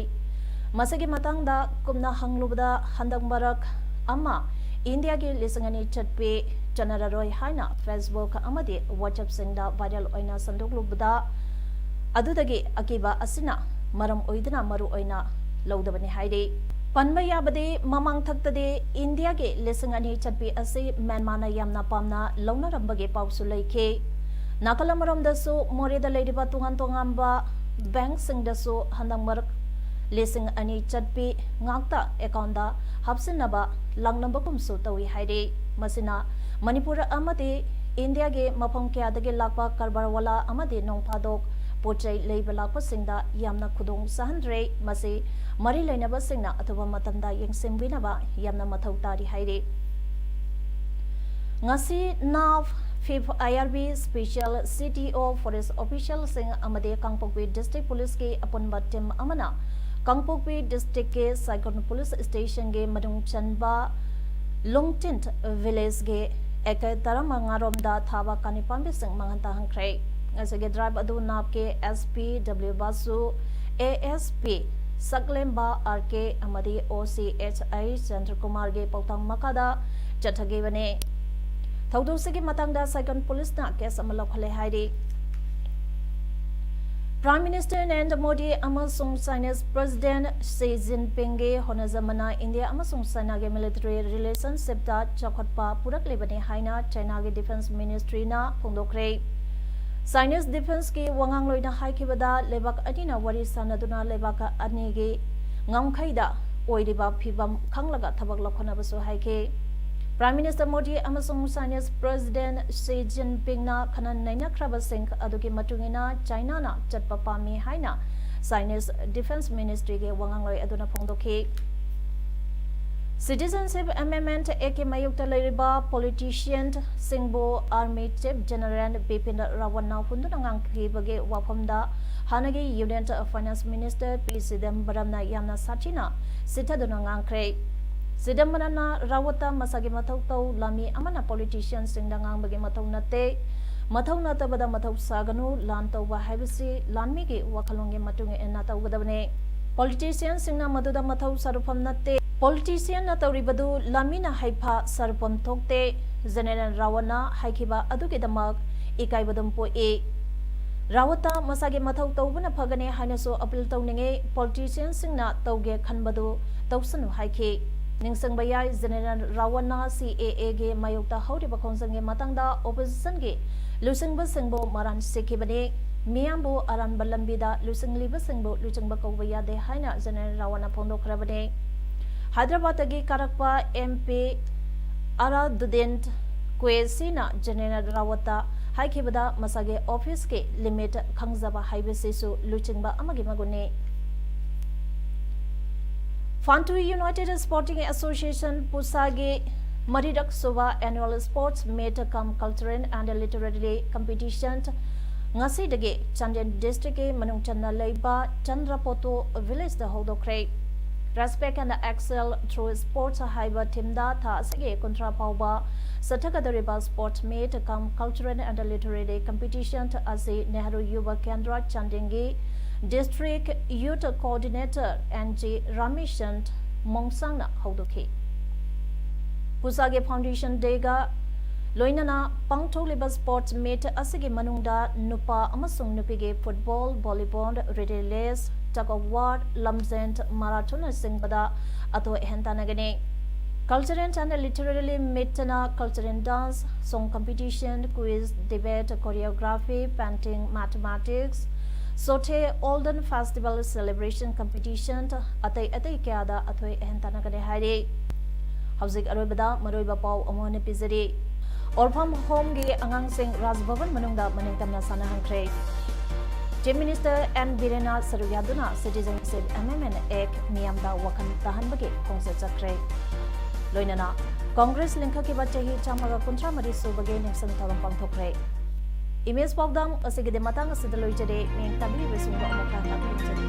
ꯃꯁꯤꯒꯤ ꯃꯇꯥꯡꯗ ꯀꯨꯞꯅ ꯍꯪꯂꯨꯕꯗ, ꯍꯟꯗꯛ ꯃꯔꯛ ꯑꯃ ꯏꯟꯗꯤꯌꯥꯒꯤ ꯂꯤꯁꯤꯡ ꯑꯅꯤ ꯆꯠꯄꯤ ꯆꯠꯅꯔꯔꯣꯏ ꯍꯥꯏꯅ Facebook ꯑꯃꯗꯤ WhatsAppꯁꯤꯡꯗ viral ꯑꯣꯏꯅ ꯁꯟꯗꯣꯛꯂꯨꯕꯗ, ꯑꯗꯨꯗꯒꯤ ꯑꯀꯤꯕ ꯑꯁꯤꯅ ꯃꯔꯝ ꯑꯣꯏꯗꯨꯅ ꯃꯔꯨ ꯑꯣꯏꯅ ꯂꯧꯗꯕꯅꯤ ꯍꯥꯏꯔꯤ꯫ ꯄꯟꯕ ꯌꯥꯕꯗꯤ, ꯃꯃꯥꯡ ꯊꯛꯇꯗꯤ ꯏꯟꯗꯤꯌꯥꯒꯤ ꯂꯤꯁꯤꯡ ꯑꯅꯤ ꯆꯠꯄꯤ ꯑꯁꯤ ꯃ꯭ꯌꯥꯟꯃꯥꯔꯅ ꯌꯥꯝꯅ ꯄꯥꯝꯅ ꯂꯧꯅꯔꯝꯕꯒꯤ ꯄꯥꯎꯁꯨ ꯂꯩꯈꯤ꯫ ꯅꯥꯀꯜ ꯑꯃꯔꯣꯝꯗꯁꯨ ꯃꯣꯔꯦꯗ ꯂꯩꯔꯤꯕ ꯇꯣꯉꯥꯟ ꯇꯣꯉꯥꯟꯕ ꯕꯦꯡꯛꯁꯤꯡꯗꯁꯨ ꯍꯟꯗꯛ ꯃꯔꯛ ꯂꯤꯁꯤꯡ ꯑꯅꯤ ꯆꯠꯄꯤ ꯉꯥꯛꯇ ꯑꯦꯀꯥꯎꯟꯗ ꯍꯥꯞꯆꯤꯟꯅꯕ ꯂꯥꯛꯅꯕꯒꯨꯝꯁꯨ ꯇꯧꯏ ꯍꯥꯏꯔꯤ꯫ ꯃꯁꯤꯅ ꯃꯅꯤꯄꯨꯔ ꯑꯃꯗꯤ ꯏꯟꯗꯤꯌꯥꯒꯤ ꯃꯐꯝ ꯀꯌꯥꯗꯒꯤ ꯂꯥꯛꯄ ꯀꯔꯕꯥꯔꯋꯥꯂꯥ ꯑꯃꯗꯤ ꯅꯣꯡ ꯐꯥꯗꯣꯛ ꯄꯣꯠ ꯆꯩ ꯂꯩꯕ ꯂꯥꯛꯄꯁꯤꯡꯗ ꯌꯥꯝꯅ ꯈꯨꯗꯣꯡ ꯆꯥꯍꯟꯗ꯭ꯔꯦ꯫ ꯃꯁꯤ ꯃꯔꯤ ꯂꯩꯅꯕꯁꯤꯡꯅ ꯑꯊꯨꯕ ꯃꯇꯝꯗ ꯌꯦꯡꯁꯤꯟꯕꯤꯅꯕ ꯌꯥꯝꯅ ꯃꯊꯧ ꯇꯥꯔꯤ ꯍꯥꯏꯔꯤ꯫ ꯉꯁꯤ NAV, fifth IRB special CTO, forest officialꯁꯤꯡ ꯑꯃꯗꯤ ꯀꯥꯡꯄꯣꯛꯄꯤ district policeꯀꯤ ꯑꯄꯨꯟꯕ team ꯑꯃꯅ ꯀꯥꯡꯄꯣꯛꯄꯤ districtꯀꯤ ꯁꯥꯏꯒꯣꯟ police stationꯒꯤ ꯃꯅꯨꯡ ꯆꯟꯕ ꯂꯨꯡꯇꯤꯟ villageꯒꯤ acre ꯇꯔꯥꯃꯉꯥ ꯔꯣꯝꯗ ꯊꯥꯕ ꯀꯥꯅꯤ ꯄꯥꯝꯕꯤꯁꯤꯡ ꯃꯥꯡꯍꯟ ꯇꯥꯍꯟꯈ꯭ꯔꯦ꯫ ꯉꯁꯤꯒꯤ drive ꯑꯗꯨ NAVꯀꯤ SP W ꯕꯥꯁꯨ, ASP ꯁꯛꯂꯦꯝꯕ RK ꯑꯃꯗꯤ OC HI ꯆꯟꯗ꯭ꯔꯀꯨꯃꯥꯔꯒꯤ ꯄꯥꯎꯇꯥꯛ ꯃꯈꯥꯗ ꯆꯠꯊꯈꯤꯕꯅꯤ꯫ ꯊꯧꯗꯣꯛꯁꯤꯒꯤ ꯃꯇꯥꯡꯗ ꯁꯥꯏꯒꯣꯟ policeꯅ case ꯑꯃ ꯂꯧꯈꯠꯂꯦ ꯍꯥꯏꯔꯤ꯫ Prime Minister Narendra Modi ꯑꯃꯁꯨꯡ Chinese President Xi Jinpingꯒꯤ ꯍꯣꯠꯅꯖꯃꯟꯅ ꯏꯟꯗꯤꯌꯥ ꯑꯃꯁꯨꯡ ꯆꯥꯏꯅꯥꯒꯤ military relationshipꯇ ꯆꯥꯎꯈꯠꯄ ꯄꯨꯔꯛꯂꯤꯕꯅꯤ ꯍꯥꯏꯅ ꯆꯥꯏꯅꯥꯒꯤ defence ministryꯅ ꯐꯣꯡꯗꯣꯛꯈ꯭ꯔꯦ꯫ Chinese defenceꯀꯤ ꯋꯥꯉꯥꯡꯂꯣꯏꯅ ꯍꯥꯏꯈꯤꯕꯗ, ꯂꯩꯕꯥꯛ ꯑꯅꯤꯅ ꯋꯥꯔꯤ ꯁꯥꯟꯅꯗꯨꯅ ꯂꯩꯕꯥꯛ ꯑꯅꯤꯒꯤ ꯉꯝꯈꯩꯗ ꯑꯣꯏꯔꯤꯕ ꯐꯤꯚꯝ ꯈꯪꯂꯒ ꯊꯕꯛ ꯂꯧꯈꯠꯅꯕꯁꯨ ꯍꯥꯏꯈꯤ꯫ Prime Minister Modi ꯑꯃꯁꯨꯡ Chinese President Xi Jinpingꯅ ꯈꯟꯅ ꯅꯩꯅꯈ꯭ꯔꯕꯁꯤꯡ ꯑꯗꯨꯒꯤ ꯃꯇꯨꯡ ꯏꯟꯅ ꯆꯥꯏꯅꯥꯅ ꯆꯠꯄ ꯄꯥꯝꯃꯤ ꯍꯥꯏꯅ Chinese Defense Ministryꯒꯤ ꯋꯥꯉꯥꯡꯂꯣꯏ ꯑꯗꯨꯅ ꯐꯣꯡꯗꯣꯛꯈꯤ꯫ Citizenship Amendment Act ꯀꯤ ꯃꯥꯌꯣꯛꯇ ꯂꯩꯔꯤꯕ politician ꯁꯤꯡꯕꯨ Army Chief General Bipin Rawat ꯅ ꯍꯨꯟꯗꯨꯅ ꯉꯥꯡꯈꯤꯕꯒꯤ ꯋꯥꯐꯝꯗ ꯍꯥꯟꯅꯒꯤ Union Finance Minister P Chidambaram ꯅ ꯌꯥꯝꯅ ꯁꯥꯊꯤꯅ ꯁꯤꯊꯗꯨꯅ ꯉꯥꯡꯈ꯭ꯔꯦ꯫ ꯆꯤꯗꯝꯕꯔꯝꯅ ꯔꯥꯋꯠꯇ ꯃꯁꯥꯒꯤ ꯃꯊꯧ ꯇꯧ, ꯂꯥꯟꯃꯤ ꯑꯃꯅ politician ꯁꯤꯡꯗ ꯉꯥꯡꯕꯒꯤ ꯃꯊꯧ ꯅꯠꯇꯦ꯫ ꯃꯊꯧ ꯅꯠꯇꯕꯗ ꯃꯊꯧ ꯁꯥꯒꯅꯨ, ꯂꯥꯟ ꯇꯧꯕ ꯍꯥꯏꯕꯁꯤ ꯂꯥꯟꯃꯤꯒꯤ ꯋꯥꯈꯜꯂꯣꯟꯒꯤ ꯃꯇꯨꯡ ꯏꯟꯅ ꯇꯧꯒꯗꯕꯅꯤ꯫ Politician ꯁꯤꯡꯅ ꯃꯗꯨꯗ ꯃꯊꯧ ꯁꯥꯔꯨꯐꯝ ꯅꯠꯇꯦ꯫ Politician ꯅ ꯇꯧꯔꯤꯕꯗꯨ ꯂꯥꯟꯃꯤꯅ ꯍꯩꯐꯥ ꯁꯥꯔꯨꯐꯝ ꯊꯣꯛꯇꯦ꯫ General ꯔꯥꯋꯠꯅ ꯍꯥꯏꯈꯤꯕ ꯑꯗꯨꯒꯤꯗꯃꯛ ꯏꯀꯥꯏꯕꯗꯨꯝ ꯄꯣꯛꯏ꯫ ꯔꯥꯋꯠꯇ ꯃꯁꯥꯒꯤ ꯃꯊꯧ ꯇꯧꯕꯅ ꯐꯒꯅꯤ ꯍꯥꯏꯅꯁꯨ appeal ꯇꯧꯅꯤꯡꯏ꯫ Politician ꯁꯤꯡꯅ ꯇꯧꯒꯦ ꯈꯟꯕꯗꯨ ꯇꯧꯁꯅꯨ ꯍꯥꯏꯈꯤ꯫ ꯅꯤꯡꯁꯤꯡꯕ ꯌꯥꯏ, General ꯔꯥꯋꯠꯅ C A A ꯒꯤ ꯃꯥꯌꯣꯛꯇ ꯍꯧꯔꯤꯕ ꯈꯣꯡꯖꯪꯒꯤ ꯃꯇꯥꯡꯗ opposition ꯒꯤ ꯂꯨꯆꯤꯡꯕꯁꯤꯡꯕꯨ ꯃꯔꯥꯟ ꯁꯤꯈꯤꯕꯅꯤ꯫ ꯃꯤꯌꯥꯝꯕꯨ ꯑꯔꯥꯟꯕ ꯂꯝꯕꯤꯗ ꯂꯨꯆꯤꯡꯂꯤꯕꯁꯤꯡꯕꯨ ꯂꯨꯆꯤꯡꯕ ꯀꯧꯕ ꯌꯥꯗꯦ ꯍꯥꯏꯅ General ꯔꯥꯋꯠꯅ ꯐꯣꯡꯗꯣꯛꯈ꯭ꯔꯕꯅꯤ꯫ ꯍꯥꯏꯗ꯭ꯔꯕꯥꯗꯇꯒꯤ ꯀꯥꯔꯛꯄ M P ꯑꯔꯥꯗꯨꯗꯤꯟ ꯀ꯭ꯋꯦꯁꯤꯅ General ꯔꯥꯋꯠꯇ ꯍꯥꯏꯈꯤꯕꯗ ꯃꯁꯥꯒꯤ office ꯀꯤ limit ꯈꯪꯖꯕ ꯍꯥꯏꯕꯁꯤꯁꯨ ꯂꯨꯆꯤꯡꯕ ꯑꯃꯒꯤ ꯃꯒꯨꯟꯅꯤ꯫ ꯐꯥꯟꯇꯨ United Sporting Association ꯄꯨꯁꯥꯒꯤ ꯃꯔꯤꯔꯛ ꯁꯨꯕ annual sports meet cum cultural and literary competition ꯉꯁꯤꯗꯒꯤ ꯆꯥꯟꯗꯦꯜ district ꯀꯤ ꯃꯅꯨꯡ ꯆꯟꯅ ꯂꯩꯕ ꯆꯟꯗ꯭ꯔꯄꯣꯇꯣ village ꯇ ꯍꯧꯗꯣꯛꯈ꯭ꯔꯦ꯫ Respect and excel through sports ꯍꯥꯏꯕ theme ꯗ ꯊꯥ ꯑꯁꯤꯒꯤ ꯀꯨꯟꯊ꯭ꯔꯥ ꯐꯥꯎꯕ ꯆꯠꯊꯒꯗꯧꯔꯤꯕ sports meet cum cultural and literary competition ꯑꯁꯤ ꯅꯦꯍꯔꯨ ꯌꯨꯕ ꯀꯦꯟꯗ꯭ꯔ ꯆꯥꯟꯗꯦꯜꯒꯤ district youth coordinator N G ꯔꯥꯃꯤꯁꯟ ꯃꯣꯡꯁꯥꯡꯅ ꯍꯧꯗꯣꯛꯈꯤ꯫ ꯄꯨꯁꯥꯒꯤ foundation day ꯒ ꯂꯣꯏꯅꯅ ꯄꯥꯡꯊꯣꯛꯂꯤꯕ sports meet ꯑꯁꯤꯒꯤ ꯃꯅꯨꯡꯗ ꯅꯨꯄꯥ ꯑꯃꯁꯨꯡ ꯅꯨꯄꯤꯒꯤ football, volleyball, relay race, tug of war, lamb jump, marathon ꯅꯆꯤꯡꯕꯗ ꯑꯊꯣꯏ ꯑꯍꯦꯟ ꯇꯥꯟꯅꯒꯅꯤ꯫ Cultural and literary meet ꯅ cultural dance, song competition, quiz, debate, choreography, painting, mathematics, Sothe Olden Festival Celebration Competition, ꯑꯇꯩ ꯑꯇꯩ ꯀꯌꯥꯗ ꯑꯊꯣꯏ ꯑꯍꯦꯟ ꯇꯥꯟꯅꯒꯅꯤ ꯍꯥꯏꯔꯤ꯫ ꯍꯧꯖꯤꯛ ꯑꯔꯣꯏꯕꯗ ꯃꯔꯨꯑꯣꯏꯕ ꯄꯥꯎ ꯑꯃꯨꯛ ꯍꯟꯅ ꯄꯤꯖꯔꯤ꯫ Orphan Home ꯒꯤ ꯑꯉꯥꯡꯁꯤꯡ ꯔꯥꯖ ꯚꯕꯟ ꯃꯅꯨꯡꯗ ꯃꯅꯤꯡ ꯇꯝꯅ ꯁꯥꯟꯅꯍꯟꯈ꯭ꯔꯦ꯫ Chief Minister N Birena ꯁꯔꯨꯛ ꯌꯥꯗꯨꯅ Citizenship Amendment Act ꯃꯤꯌꯥꯝꯗ ꯋꯥꯈꯜ ꯇꯥꯍꯟꯕꯒꯤ ꯈꯣꯡꯆꯠ ꯆꯠꯈ꯭ꯔꯦ꯫ ꯂꯣꯏꯅꯅ ꯀꯣꯡꯒ꯭ꯔꯦꯁ ꯂꯤꯡꯈꯠꯈꯤꯕ ꯆꯍꯤ ꯆꯥꯝꯃꯒ ꯀꯨꯟꯊ꯭ꯔꯥ ꯃꯔꯤ ꯁꯨꯕꯒꯤ ꯅꯤꯡꯁꯤꯡ ꯊꯧꯔꯝ ꯄꯥꯡꯊꯣꯛꯈ꯭ꯔꯦ꯫ ꯏꯃꯦꯖ ꯄꯥꯎꯗꯝ ꯑꯁꯤꯒꯤꯗꯤ ꯃꯇꯥꯡ ꯑꯁꯤꯗ ꯂꯣꯏꯖꯔꯦ꯫ ꯃꯤꯌꯦꯡ ꯇꯥꯕꯤꯔꯤꯕꯁꯤꯡꯕꯨ ꯑꯃꯨꯛ ꯍꯟꯅ ꯈꯨꯔꯨꯝꯖꯔꯤ꯫